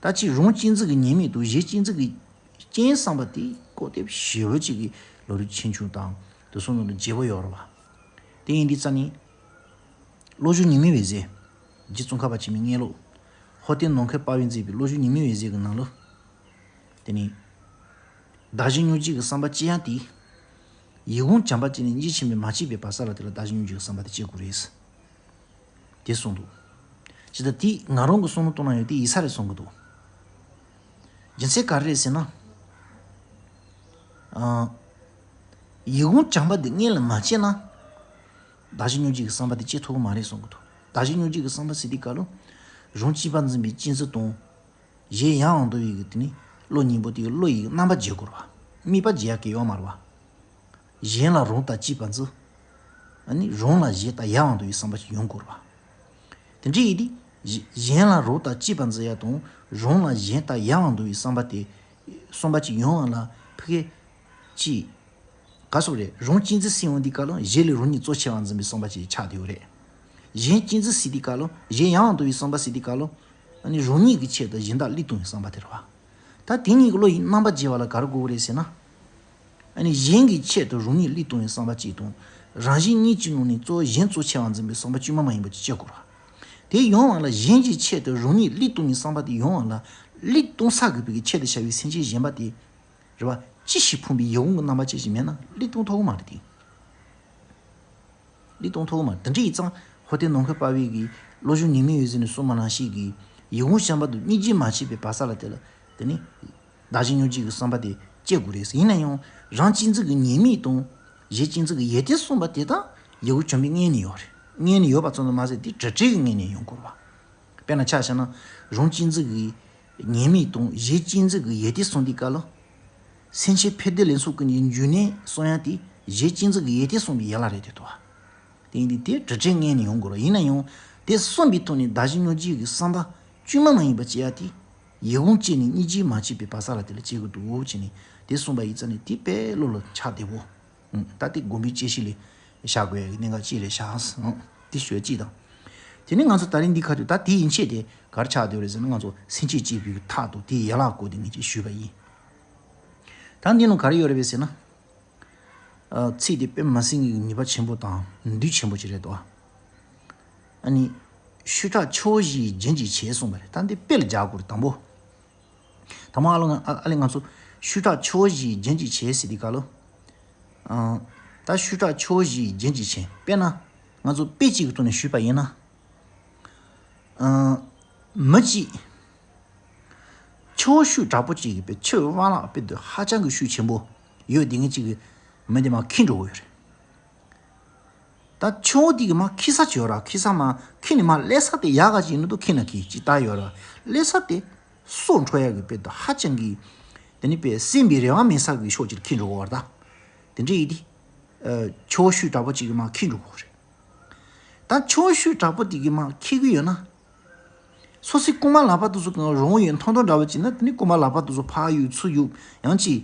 ད་ཅིག་རང་གཅེས་འཛིན་གྱི་ཉེས་དམིགས་དང་གཞན་གཅེས་འཛིན་གྱི་རྐྱེན་བསམ་པ་དེ་ཀོ་དེབ་ཞེ་པོ་ཅིག་གི་ལམ་རིམ་ཆེན་མོ་དང་དེ་ཚོ་ནང་དུ་བརྗེ་པོ་ཡོད་རེད་བ། དེ་ཡིན་དུས་ཙང་ནི། བློ་སྦྱོང་ཉི་མའི་འོད་ཟེར། རྗེ་ཙོང་ཁ་པ་ཆེན་པོའི་དངོས་སློབ། ཧོར་སྟོན་ནམ་མཁའི་དཔལ་བས་མཛད་པའི་བློ་སྦྱོང་ཉི་མའི་འོད་ཟེར་གྱི་ནང་ལ། དེ་ནི། བདག་གཞན་མྱོང་བྱེད་ཀྱི་བསམ་པ་སྐྱེ་ཡག་དེ། ཡིད་དབང་བྱམས་པ་ཅན་ནི་སྙིང་རྗེ་ཆེན་པོས་མ་སྐྱེས་པའི་བར་ས་ལ་དེ་ལ་བདག་གཞན་མྱོང་བྱེད་ཀྱི་བསམ་པ་དེ་སྐྱེ་དགོས་རེད། དེ་གསུངས་འདུག་ཇི་ལྟར་དེ་ང་རང་གི་བསམ་བློ་གཏོང་ན་ཡང་དེ་ཡིན་ས་རེད་བསམ་གྱི་འདུག་རྒྱུ་མཚན་ག་རེ་རེད་ཟེར་ན། ཨ། ཡིད་དབང་བྱམས་པ་དེ་མངལ་ལ་མ་སྐྱེས་ན། བདག་གཞན་མྱོང་བྱེད་ཀྱི་བསམ་པ་དེ་སྐྱེ་ཐུབ་ཀྱི་མ་རེད་བསམ་གྱི་འདུག་བདག་གཞན་མྱོང་བྱེད་ཀྱི་བསམ་པ་ཟེར་དུས་སྐབས་ལ། རང་གཅེས་པར་འཛིན་པའི་གཅེས་འཛིན་དང་། གཞན་ཡང་དུ་བའི་གི་དེ་ནི་བློ་གཉིས་པོ་དེ་གི་བློ་ཡི་རྣམ་པ་བརྗེ་དགོས་རེད་བ། དམིགས་པ་བརྗེ་ཡག་གི་ཡོད་མ་རེད་བ། གཞན་ལ་རང་དང་བཅས་པ་ཚོ། ཨ་ནི་རང་ལ་གཞན་དང་ཡང་དུ་བའི་བསམ་པ་ཞིག་ཡོང་དགོས་རེད་བ། དེ་འདྲ་ཡིན་དུས། གཞན་ལ་རང་དང་བཅས་པ་ཚོ་ཡ་དང་རང་ལ་གཞན་དང་ཡང་དུ་བའི་བསམ་པ་དེ། བསམ་པ་ཅིག་ཡོང་བ་ལ་ཕ་གི་ཅིག་ག་སོགས་རེད། རང་གཅེས་འཛིན་ཟེར་ཡོང་དུས་སྐབས་ལ་གཞན་ལས་རང་ཉིད་གཙོ་ཆེ་བ་འཛིན་པའི་བསམ་པ་ཅིག་ཆགས་བསྡད་ཡོད་རེད། གཞན་གཅེས་འཛིན་ཟེར་དུས་སྐབས་ལ་གཞན་ཡང་དུ་བའི་བསམ་པ་ཟེར་དུས་སྐབས་ལ། ཨ་ནི་རང་ཉིད་ཀྱི་ཆེད་དུ་གཞན་དག་བློས་གཏོང་བའི་བསམ་པ་དེ་རེད་བ། ད་དེ་གཉིས་ཀྱི་བློ་ཡི་རྣམ་པ་བརྗེ་བ་ལ་ག་རེ་དགོས་ཀྱི་རེད་ཟེར་ན། ཨ་ནི་གཞན་གྱི་ཆེད་དུ་རང་ཉིད་བློས་གཏོང་བའི་བསམ་པ་གཅིག་དང་། རང་གཞན་གཉིས་ཀྱི་ནང་ནས་གཙོ་བོ་གཞན་གཙོ་ཆེ་བ་འཛིན་པའི་བསམ་པ་དཀྱུས་མ་མ་ཡིན་པ་ཅིག་སྐྱེ་དགོས་རེད་བ། དེ་ཡོང་བ་ལ་གཞན་གྱི་ཆེད་དུ་རང་ཉིད་བློས་གཏོང་བའི་བསམ་པ་དེ་ཡོང་བ་ལ། བློས་གཏོང་ས་དགོས་པའི་ཆེད་དུ་བྱ་བའི་སེམས་ཅན་གཞན་པ་དེ། རེད་བ། ཅི་ཞིག་ཕོངས་པའི་ཡིད་འོང་གི་རྣམ་པ་ཅི་ཞིག་མེད་ན་བློས་གཏོང་ཐུབ་ཀྱི་མ་རེད་དེ། བློས་གཏོང་ཐུབ་ཀྱི་མ་རེད། དེ་འདྲ་ཡིན་ཙང་ཧོར་སྟོན་ནམ་མཁའི་དཔལ་བའི་གི་བློ་སྦྱོང་ཉི་མའི་འོད་ཟེར་ནས་གསུངས་པ་ནང་བཞིན་གྱི་ཡིད་འོང་བྱམས་པ་དང་སྙིང་རྗེ་མ་སྐྱེས་པའི་བར་ས་ལ་དེ་ལ་དེ་ནི། བདག་གཞན་མྱོང་བྱེད་ཀྱི་བསམ་པ་དེ་སྐྱེ་དགོས་རེད། ཡིན་ན་ཡང་རང་གཅེས་འཛིན་གྱི་ཉེས་དམིགས་དང་གཞན་གཅེས་འཛིན་གྱི་ཡོན་ཏན་གསུངས་པ་དེ་དག་ཡིད་འོང་བྱམས་པའི་མངལ་ནས་ཡོད་རེད། མངལ་ནས་ཡོད་པ་ཙམ་དུ་མ་ཟད་དེ་དྲི་དྲན་གྱི་མངལ་ནས་ཡོང་དགོས་རེད་བ། དཔེར་ན་ཆ་བཞག་ན། རང་གཅེས་འཛིན་གྱི་ཉེས་དམིགས་དང་གཞན་གཅེས་འཛིན་གྱི་ཡོན་ཏན་གསུངས་དུས་སྐབས་ལ། སེམས་ཅན་ཕན་བདེ་ལེགས་ཚོགས་ཀུན་གྱི་འབྱུང་གནས་གསུང་ཡག་དེ་གཞན་གཅེས་འཛིན་གྱི་ཡོན་ཏན་གསུངས་པའི་ཡན་ལག་རེད་དེ་ཐོག་དེ་ཡིན་དུས་དེ་དྲི་དྲན་མངལ་ནས་ཡོང་དགོས་རེད། ཡིན་ན་ཡང་དེ་གསུངས་པའི་ཐོག་ནས་བདག་གཞན་མྱོང་བྱེད་ཀྱི་བསམ་པ་དཀྱུས་མ་མ་ཡིན་པ་སྐྱེ་ཡག་དེ་ཡིད་འོང་སྐྱེས་ནས་སྙིང་རྗེ་མ་སྐྱེས་པའི་བར་ས་ལ་དེ་ལ་སྐྱེ་དགོས་འདུག་བྱས་ནས་དེ་གསུངས་པ་ཡིན་ཙང་ནས་དེ་དཔེ་བློ་ལ་འཆར་བདེ་བོ། ཨང་། ད་དེ་དགོངས་པའི་དཔྱད་གཞི་ལས་བཞག་དགོས་ཡག་གི་གནད་འགག་ཅིག་རེད་ཤག་ཨང་། དེ་ཞུ་ཡག་གཅིག་དང་། དེ་ནས་ང་ཚོ་ད་རིང་འདི་ཁ་ཐུག་ད་དེ་ཡན་ཆད་དེ་ག་རེ་ཆགས་བསྡད་ཡོད་རེད་ཟེར་ན། ང་ཚོ་སེམས་ཅན་གཅེས་པའི་ཐབས་དང་དེའི་ཡན་ལག་སྐོར་དེ་ངས་ཅིག་ཞུས་པ་ཡིན། ད་འདི་ནང་ག་རེ་ཡོད་རེད་པས་ཟེར་ན། ཨ། ཚིག་དེ་དཔེ་མ་ཟིན་གྱི་ནུས་པ་ཆེན་པོ་དང་འདུས་ཆེན་པོ་ཅིག་རེད་དོ། ཨ་ནི། ཤུགས་དྲག་ཆུ་བོ་བཞིའི་རྒྱུན་གྱིས་བྱས་གསུངས་པ་རེད། ད་འདི་དཔེ་ལ་སྦྱར་དགོས་རེད་དང་པོ། དང་པོ་ཨ་ལོ་ང་ཨ་ཨ་ལེ་ང་ཚོ་ཤུགས་དྲག་ཆུ་བོ་བཞིའི་རྒྱུན་གྱིས་བྱས་ཟེར་དུས་སྐབས་ལ། ཨ། ད་ཤུགས་དྲག་ཆུ་བོ་བཞིའི་རྒྱུན་གྱིས་བྱས། དཔེར་ན། ང་ཚོ་དཔེ་གཅིག་གི་ཐོག་ནས་ཞུས་པ་ཡིན་ན། ཨ། མི་གཅིག་ཆུ་བོ་ཤུགས་དྲག་པོ་གཅིག་གིས་པའི་ཆུ་བོ་དབང་ལག་དཔེ་དུ་ཧ་ཅང་གི་ཤུགས་ཆེན་པོ་ཡོད་དེ་ངེད་ཅིག་གི་མི་དེ་མར་འཁྱིལ་འགྲོ་གི་ཡོད་རེད། ད་ཆུ་བོ་དེ་གི་མར་འཁྱིལ་ས་ཅིག་ཡོད་ར། འཁྱིལ་ས་མར་འཁྱིལ་ནས་མར་སླེབས་ས་དེ་ཡག་ག་ཅིག་ཡིན་ན་དུ་འཁྱིལ་ན་འཁྱིལ་ཅིག་ད་ཡོད་ར། སླེབས་ས་དེ་སྲོག་འཕྲོག་ཡག་གི་དཔེ་དུ་ཧ་ཅང་གི་དེ་ནི་པའི་སེམས་པའི་རེ་བ་མེད་ས་གི་ཕྱོགས་ཅིག་འཁྱིལ་འགྲོ་གི་ཡོད་ར། ད་དེ་འདྲ་ཡིན་དུས་ཆུ་བོ་ཤུགས་དྲག་པོ་གཅིག་གིས་མར་འཁྱིལ་འགྲོ་གི་ཡོད་རེད། ད་ཆུ་བོ་ཤུགས་དྲག་པོ་དེ་གིས་མར་འཁྱིལ་གི་ཡོད་ན། སོ་སོའི་རྐུན་མ་ལག་པ་དེ་ཚོ་གང་རུང་ཡོད་མཐོང་མཐོང་འདྲ་བོ་ཅིག་ན་དེ་ནི་རྐུན་མ་ལག་པ་དེ་ཚོ་ཕར་གཡུག་ཚུར་གཡུག་ཡང་ཅིག་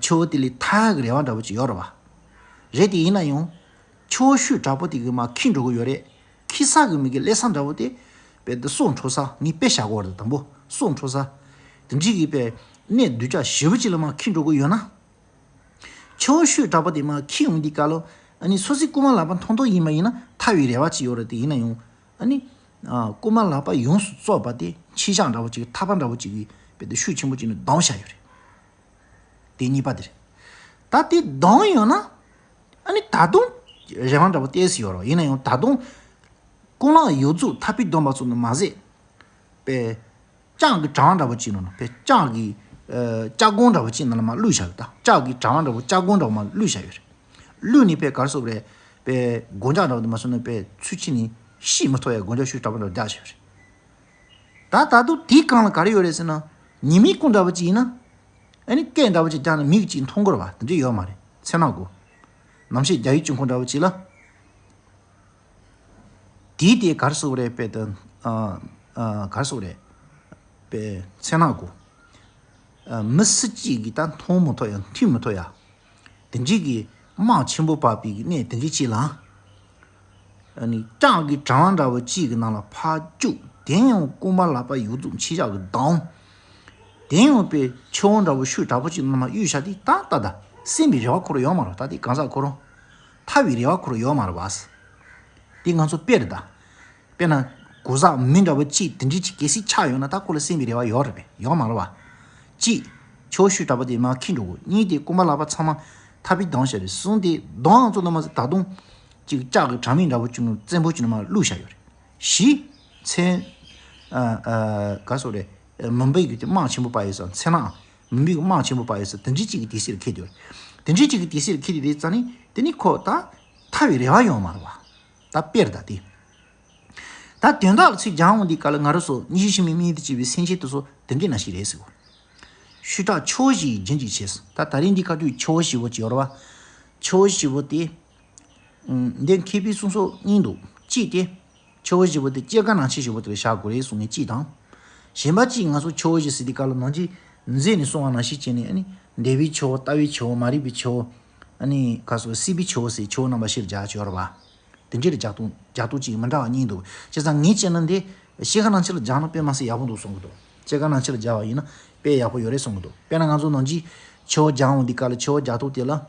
ཆུ་བོ་དེ་ལས་ཐར་ཡག་གི་རེ་བ་འདྲ་བོ་ཅིག་ཡོད་རེད་བ། རེད་དེ་ཡིན་ན་ཡང་ཆུ་བོ་ཤུགས་དྲག་པོ་དེ་གིས་མར་འཁྱིལ་འགྲོ་གི་ཡོད་རེད། འཁྱིལ་ས་གི་མི་གི་སླེབས་ས་འདྲ་བོ་དེ་དཔེ་དེ་སྲོག་འཕྲོག་ས་ངས་དཔེ་བཞག་གི་ཡོད་རེད། དང་པོ་སྲོག་འཕྲོག་ས་དེ་འདྲའི་གི་དཔེ་གནས་སྡུག་ཅག་ཞེ་པོ་ཅིག་ལ་མར་འཁྱིལ་འགྲོ་གི་ཡོད་ན། ཆུ་བོ་ཤུགས་དྲག་པོ་དེ་མར་འཁྱིལ་ཡོང་དུས་སྐབས་ལ་ཨ་ནི་སོ་སོའི་རྐུན་མ་ལག་པ་མཐོང་མཐོང་ཡིན་མ་ཡིན་ན་ཐར་བའི་རེ་བ་ཅིག་ཡོད་རེད། དེ་ཡིན་ན་ཡང་ཨ་ནི་ཨ་རྐུན་མ་ལག་པ་ཡོངས་སུ་རྫོགས་པ་དེ་མཆིལ་ཞགས་འདྲ་བོ་ཅིག་ཐག་པ་འདྲ་བོ་ཅིག་གིས་དཔེ་དེ་ཤུགས་ཆེན་པོ་ཅིག་ནས་བསྡམས་བཞག་ཡོད་རེད། དེ་གཉིས་པ་དེ་རེད། ད་དེ་བསྡམས་ཡོད་ན་ཨ་ནི་ད་དུང་རེ་བ་འདྲ་བོ་ཏོག་ཙམ་ཡོད་རེད། ཡིན་ན་ཡང་ད་དུང་རྐུན་ལག་ཡོངས་རྫོགས་ཐར་པའི་སྡོམ་པ་ཚོ་ནི་མ་ཟད་པའི་ལྕགས་ཀྱི་གྲང་བ་འདྲ་པོ་ཅིག་ནང་ན་པའི་ལྕགས་ཀྱི་ཨ་ལྕགས་སྒོང་འདྲ་པོ་ཅིག་ནང་ལ་མར་བླུགས་བཞག་ཡོད། ད་ལྕགས་ཀྱི་གྲང་བ་འདྲ་པོ་ལྕགས་སྒོང་འདྲ་པོ་མར་བླུགས་བཞག་ཡོད་རེད། བླུགས་ནས་པའི་ག་རེ་ཟེར་དགོས་རེད། པའི་སྒོ་ལྕགས་འདྲ་པོ་དེ་མར་སོང་ན་པའི་ཚུར་ཕྱིན་ནས་ཤི་མི་ཐུབ་ཡ་སྒོ་ལྕགས་ཤུགས་དྲག་པོ་འདྲ་པོ་རྒྱག་བཞག་ཡོད་རེད། ད་ད་དུང་དེའི་སྒང་ལ་ག་རེ་ཡོད་རེད་ཟེར་ན། ཉི་མའི་སྐུ་འདྲ་པོ་ཅིག་ཡིན་ན། ཨ་ནི་སྐད་འདྲ་པོ་ཅིག་རྒྱག་ན་མིག་གིས་མཐོང་གི་རེད་པ། དེ་འདྲ་ཡོད་མ་རེད། མཚན་ནག་གོ། ནམ་ཞིག་རྒྱ་ཡུལ་གྱི་ཁོངས་འདྲ་པོ་ཅིག་ལ། དེའི་དེ་ག་རེ་ཟེར་དགོས་རེད། པའི་དེ། ཨ་ཨ་ག་རེ་ཟེར་དགོས་རེད། པའི་མཚན་ནག་གོ། ཨ་མི་སུ་གཅིག་གིས་ད་མཐོང་མི་ཐུབ་ཡ་ཐོས་མི་ཐུབ་ཡ། དེ་འདྲའི་གི་དམག་ཆེན་པོ་བབས་པའི་གི་གནས་དེ་འདྲའི་ཅིག་ལ། ཨ་ནི་ལྕགས་ཀྱི་གྲང་བ་འདྲ་བོ་གཅིག་གི་ནང་ལ་ཕར་བཅུག་དེ་ཡང་རྐུན་མ་ལག་པ་ཡོངས་རྫོགས་མཆིལ་ཞགས་ཀྱིས་བསྡམས། དེ་ཡང་པའི་ཆུ་བོ་འདྲ་བོ་ཤུགས་དྲག་པོ་ཅིག་ནང་ལ་གཡུགས་བཞག་དུས་ད་ད་ད་སེམས་པའི་རེ་བ་ཁོ་རང་ཡོད་མ་རེད། ད་དེ་གང་ཟག་ཁོ་རང་ཐར་བའི་རེ་བ་ཁོ་རང་ཡོད་མ་རེད་པ། དེ་ང་ཚོ་དཔེ་རེད་ད། དཔེར་ན། གོ་ས་མི་འདྲ་བོ་གཅིག་དེ་འདྲའི་ཅིག་གལ་སྲིད་ཆགས་ཡོད་ན་ད་ཁོ་ལ་སེམས་པའི་རེ་བ་ཡོད་རེད་པས། ཡོད་མ་རེད་པ། གཅིག་ཆུ་བོ་ཤུགས་དྲག་པོ་དེ་མར་འཁྱིལ་འགྲོ་གོ། གཉིས་དེ་རྐུན་མ་ལག་པ་ཚང་མ་ཐར་པའི་སྡོམ་བཞག་རེད། གསུམ་དེ་སྡོམ་ཡང་ཚོ་ནང་མ་ཟད་ད་དུང་ཅིག་ལྕགས་ཀྱི་དྲང་མིག་འདྲ་བོ་ཅིག་ནང་བཙན་པོ་ཅིག་ནང་མར་བླུགས་བཞག་ཡོད་རེད། བཞི། མཚན། ཨ་ཨ་ག་སོ་རེད། མུན་པའི་གི་དེ་དམག་ཆེན་པོ་པ་ཡོད་ས། མཚན་ནག་མུན་པའི་གི་དམག་ཆེན་པོ་པ་ཡོད་ས་དེ་འདྲའི་ཅིག་གི་དུས་ཚོད་ལ་འཁེལ་དེ་ཡོད་རེད། དེ་འདྲའི་ཅིག་གི་དུས་ཚོད་ལ་འཁེལ་དེ་དེ་ཙ་ནི་དེ་ནི་ཁོ་ད་ཐར་བའི་རེ་བ་ཡོད་མ་རེད་པ། ད་དཔེར་ད་དེ། ད་དོན་དག་ལ་ཚུར་སྦྱང་འོང་དུས་སྐབས་ལ་ང་རང་ཚོ་མཉེས་གཤིན་མིག་དམར་དུ་བྱས་པའི་སེམས་ཅན་དེ་ཚོ་དེ་འདྲ་ནང་བཞིན་རེད་ཟེར་གོ། ཤུགས་དྲག་ཆུ་བོ་བཞི་ཡིས་རྒྱུན་གཅིག་བྱས། ད་ད་རིང་འདི་ཁ་ཐུག་ཆུ་བོ་བཞི་པོ་ཅིག་ཡོད་རེད་པ། ཆུ་བོ་བཞི་པོ་དེ། ཨུམ། འདི་མཁས་པའི་གསུང་སོགས་གཉིས་འདུག་གཅིག་དེ། ཆུ་བོ་བཞི་པོ་དེ་སྐྱེ་རྒ་ན་འཆི་བཞི་པོ་དེ་ལ་བཞག་དགོས་རེད་གསུངས་ནས་གཅིག་དང་། གཞན་པ་གཅིག་ང་ཚོ་ཆུ་བོ་བཞི་ཟེར་དུས་སྐབས་ལ་ནང་གི་མཛེས་ནས་གསུངས་པ་ནང་བཞིན་བྱས་ནས་ཨ་ནི་འདས་པའི་ཆུ་བོ། ལྟ་བའི་ཆུ་བོ། མ་རིག་པའི་ཆུ་བོ། ཨ་ནི་ག་སོ་སྲིད་པའི་ཆུ་བོ་ཟེར་ཆུ་བོ་རྣམ་པ་བཞིར་སྦྱར་ཆོག་རེད་པ། དེ་འདྲའི་རྒྱག་སྟངས་རྒྱག་སྟངས་གཅིག་མི་འདྲ་བ་གཉིས་འདུག་བྱས་ཙང་ངས་བྱས་ན་འདི་སྐྱེ་རྒ་ན་འཆི་ལ་སྦྱར་ན་དཔེ་མ་སྲིད་ཡག་པོ་འདུག་གསུང་གི་འདུག་སྐྱེ་རྒ་ན་འཆི་ལ་སྦྱར་བ་ཡིན་ན་དཔེ་ཡག་པོ་ཡོད་རེད་གསུང་གི་འདུག་དཔེར་ན་ང་ཚོ་ནང་གི་ཆུ་བོ་སྦྱར་འོང་དུས་སྐབས་ལ་ཆུ་བོ་རྒྱག་སྟངས་དེ་ལ།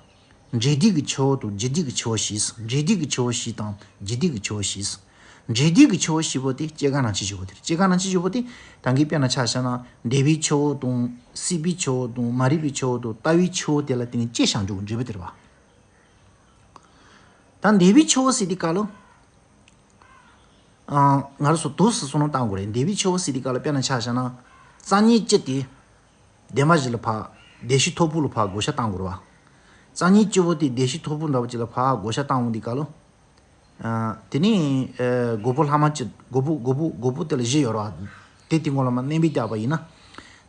འབྲས་དུས་ཀྱི་ཆུ་བོ་དང་རྒྱུ་དུས་ཀྱི་ཆུ་བོ་བཞི། འབྲས་དུས་ཀྱི་ཆུ་བོ་བཞི་དང་རྒྱུ་དུས་ཀྱི་ཆུ་བོ་བཞི། འབྲས་དུས་ཀྱི་ཆུ་བོ་བཞི་པོ་དེ་སྐྱེ་རྒ་ན་འཆི་བཞི་པོ་དེ་རེད། སྐྱེ་རྒ་ན་འཆི་བཞི་པོ་དེ་ད་གིན་དཔེར་ན་ཆ་བཞག་ན་འདས་པའི་ཆུ་བོ་དང་སྲིད་པའི་ཆུ་བོ་དང་མ་རིག་པའི་ཆུ་བོ་དང་ལྟ་བའི་ཆུ་བོ་དེ་ལ་བརྟེན་ནས་སྐྱེ་བཞག་འགྲོ་གི་འབྲས་བུ་དེ་རེད་པ། ད་འདས་པའི་ཆུ་བོ་ཟེར་དུས་སྐབས་ལ། ཨ། ང་རང་ཚོ་དུས་སུ་བསམ་བློ་བཏང་དགོས་རེད། འདས་པའི་ཆུ་བོ་ཟེར་དུས་སྐབས་ལ་དཔེར་ན་ཆ་བཞག་ན། རྩ་ཉིད་བཅུ་དེ། བདེན་པ་བཞི་ལ་ཕར། བདེ་གཤེགས་ཐོར་བུ་ལ་ཕར་བགོ་བཤའ་བཏང་དགོས་རེད་པ། རྩ་ཉིད་བཅུ་པོ་དེ་བདེ་གཤེགས་ཐོར་བུ་འདྲ་པོ་ཅིག་ལ་ཕར་བགོ་བཤའ་བཏང་འོང་དུས་སྐབས་ལ། ཨ། དེ་ནས་ཨ། དགོས་པ་ལྷག་མ་བཅུ། དགོས་པ་དགོས་པ་དགོས་པ་དེ་ལ་བཞི་ཡོད་རེད་པ། དེ་དེ་སྔོན་ལ་མར་གནོན་པ་བརྒྱབ་པ་ཡིན་ན།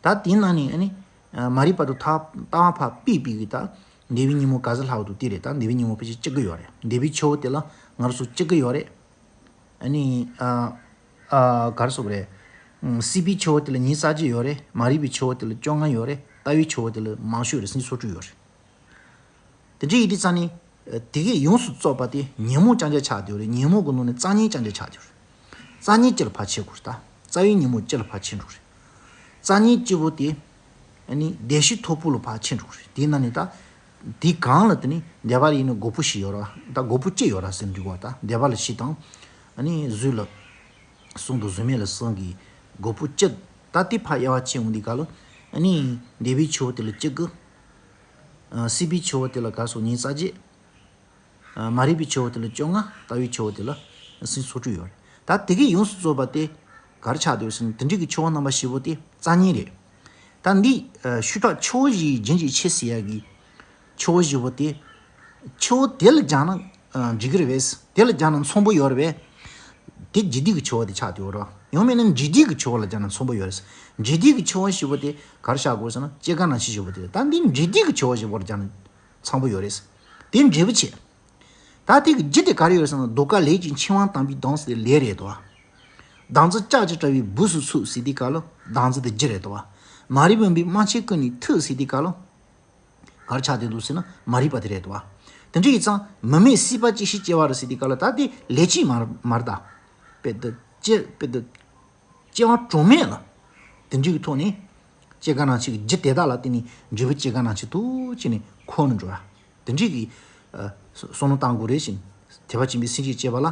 ད་དེའི་ནང་ནས་ཨ་ནི། ཨ། མ་རིག་པ་དང་ཐ། ལྟ་བ་ཕར་ཕུད་པའི་གི་ད། འདས་པའི་ཉིན་མོ་ག་ཚོད་ལྷག་འདུག་དེ་རེད། ད་འདས་པའི་ཉིན་མོ་ཕལ་ཆེར་གཅིག་གི་ཡོད་རེད། འདས་པའི་ཆུ་བོ་དེ་ལ་ང་རང་ཚོ་གཅིག་གི་ཡོད་རེད། ཨ་ནི། ཨ། ཨ། ག་རེ་ཟེར་དགོས་རེད། ཨ། སྲིད་པའི་ཆུ་བོ་དེ་ལ་ཉེར་གཅིག་ཡོད་རེད། མ་རིག་པའི་ཆུ་བོ་དེ་ལ་བཅོ་ལྔ་ཡོད་རེད། ལྟ་བའི་ཆུ་བོ་དེ་ལ་མང་ཤོས་རེད། སུམ་ཅུ་སོ་དྲུག་ཡོད་རེད། དེ་འདྲ་ཡིན་དུས་ཙང་ནི། དེ་གའི་ཡོངས་སུ་རྫོགས་པ་དེ་ཉོན་མོངས་རྐྱང་རྐྱང་ཆགས་བསྡད་ཡོད་རེད། ཉོན་མོངས་ཀྱི་ནང་ནས་རྩ་ཉིད་རྐྱང་རྐྱང་ཆགས་བསྡད་ཡོད་རེད། རྩ་ཉིད་སྤྱི་ལ་ཕར་ཕྱིན་དགོས་རེད། ད་རྩ་བའི་ཉོན་མོངས་སྤྱི་ལ་ཕར་ཕྱིན་འགྲོ་གི་རེད། རྩ་ཉིད་སྤྱི་བོ་དེ། ཨ་ནི་བདེ་གཤེགས་ཐོར་བུ་ལ་ཕར་ཕྱིན་འགྲོ་གི་རེད། དེའི་ནང་ནས་ད། དེའི་སྒང་ལ་དེ་ནི་བདེན་པ་ཡིན་ན་དགོས་པ་བཞི་ཡོད་རེད་པ། ད་དགོས་པ་བཅུ་ཡོད་རེད་ཟེར་འགྲིག་གི་རེད། ད་བདེན་པ་ལ་བཞི་དང་། ཨ་ནི་བཟོད་ལ་གསུམ་དང་། བཟོད་མེད་ལ་གསུམ་གྱི་དགོས་པ་བཅུ། ད་དེ་ཕར་དབྱེ་བ་ཕྱེ་འོང་དུས་སྐབས་ལ། ཨ་ནི་འདས་པའི་ཆུ་བོ་དེ་ལ་བཅུ་དགུ། ཨ། སྲིད་པའི་ཆུ་བོ་དེ་ལ་ག་རེ་ཟེར་དགོས། ཉེར་གཅིག། ཨ། མ་རིག་པའི་ཆུ་བོ་དེ་ལ་བཅོ་ལྔ། ལྟ་བའི་ཆུ་བོ་དེ་ལ་སུམ་ཅུ་སོ་དྲུག་ཡོད་རེད། ད་དེ་གའི་ཡོངས་སུ་རྫོགས་པ་དེ། ག་རེ་ཆགས་འདུག་ཟེར་ན། དེ་འདྲའི་གི་ཆུ་བོ་རྣམ་པ་བཞི་པོ་དེ་རྩ་རྙིང་རེད། ད་འདི་ཨ་ཤུ་དྲག་ཆུ་བོ་བཞིའི་རྒྱུན་གྱི་ཆུ་ཟེར་ཡ་གི་ཆུ་བོ་བཞི་པོ་དེ། ཆུ་བོ་དེ་ལ་སྦྱར་ན་ཨ་འགྲིག་གི་རེད་པས། དེ་ལ་སྦྱར་ན་མཚུངས་པོ་ཡོད་རེད་པས། དེ་འཇིག་ལྡན་གྱི་ཆུ་བོ་དེ་ཆགས་བསྡད་ཡོད་རེད་པ། ཡང་མིན་ན་འཇིག་རྟེན་གྱི་ཆུ་བོ་ལ་སྦྱར་ན་མཚུངས་པོ་ཡོད་རེད། འཇིག་རྟེན་གྱི་ཆུ་བོ་བཞི་པོ་དེ་ག་རེ་ཆགས་དགོས་ཟེར་ན། སྐྱེ་རྒ་ན་འཆི་བཞི་པོ་དེ་རེད། ད་འདི་འཇིག་རྟེན་གྱི་ཆུ་བོ་བཞི་པོ་ལ་སྦྱར་ན་མཚུངས་པོ་ཡོད་རེད། དེ་འབྲས་བུ་བྱས། ད་དེ་གི་རྒྱུ་དེ་ག་རེ་ཡོད་ཟེར་ན། གདུལ་དཀའ་ལས་ཀྱི་འཆིང་བ་དམ་པའི་དོན་ཟེར་ཏེ་ལས་རེད་དོ། བདག་འཛིན་ལྕགས་ཀྱུས་བྲལ་བའི་སྦུབས་སུ་ཚུད་ཟེར་དུས་སྐབས་ལ་བདག་འཛིན་དེ་རྒྱུ་རེད་དོ། མ་རིག་མུན་པའི་རྨ་ཆུས་ཀུན་ནས་ཐུལ་ཟེར་དུས་སྐབས་ལ་ག་རེ་ཆགས་བསྡད་འདུག་ཟེར་ན། མ་རིག་པ་དེ་རེད་དོ། དེ་འདྲ་ཡིན་ཙང་མུ་མེད་སྲིད་པ་ཅི་ཞིག་སྐྱེ་བ་རེད་ཟེར་དུས་སྐབས་ལ། ད་དེ་ལས་ཀྱིས་མ་མ་རེད་ད། དཔེ་དེ་སྐྱེ་དཔེ་དེ་སྐྱེ་བ་གྲངས་མེད་ལ། དེ་འདྲའི་གི་ཐོག་ནས་སྐྱེ་རྒ་ན་འཆི་གི་རྒྱུ་དེ་དག་ལ་བརྟེན་ནས་འབྲས་བུ་སྐྱེ་རྒ་ན་འཆི་འདུག་ཅེས་ནས་འཁོར་ནས་འགྲོ་བ། དེ་འདྲའི་གི་ཨ་བསམ་བློ་བཏང་དགོས་རེད་ཟེར། ཐེག་པ་ཆེན་པོའི་སེམས་བསྐྱེད་བྱེད་པ་ལ།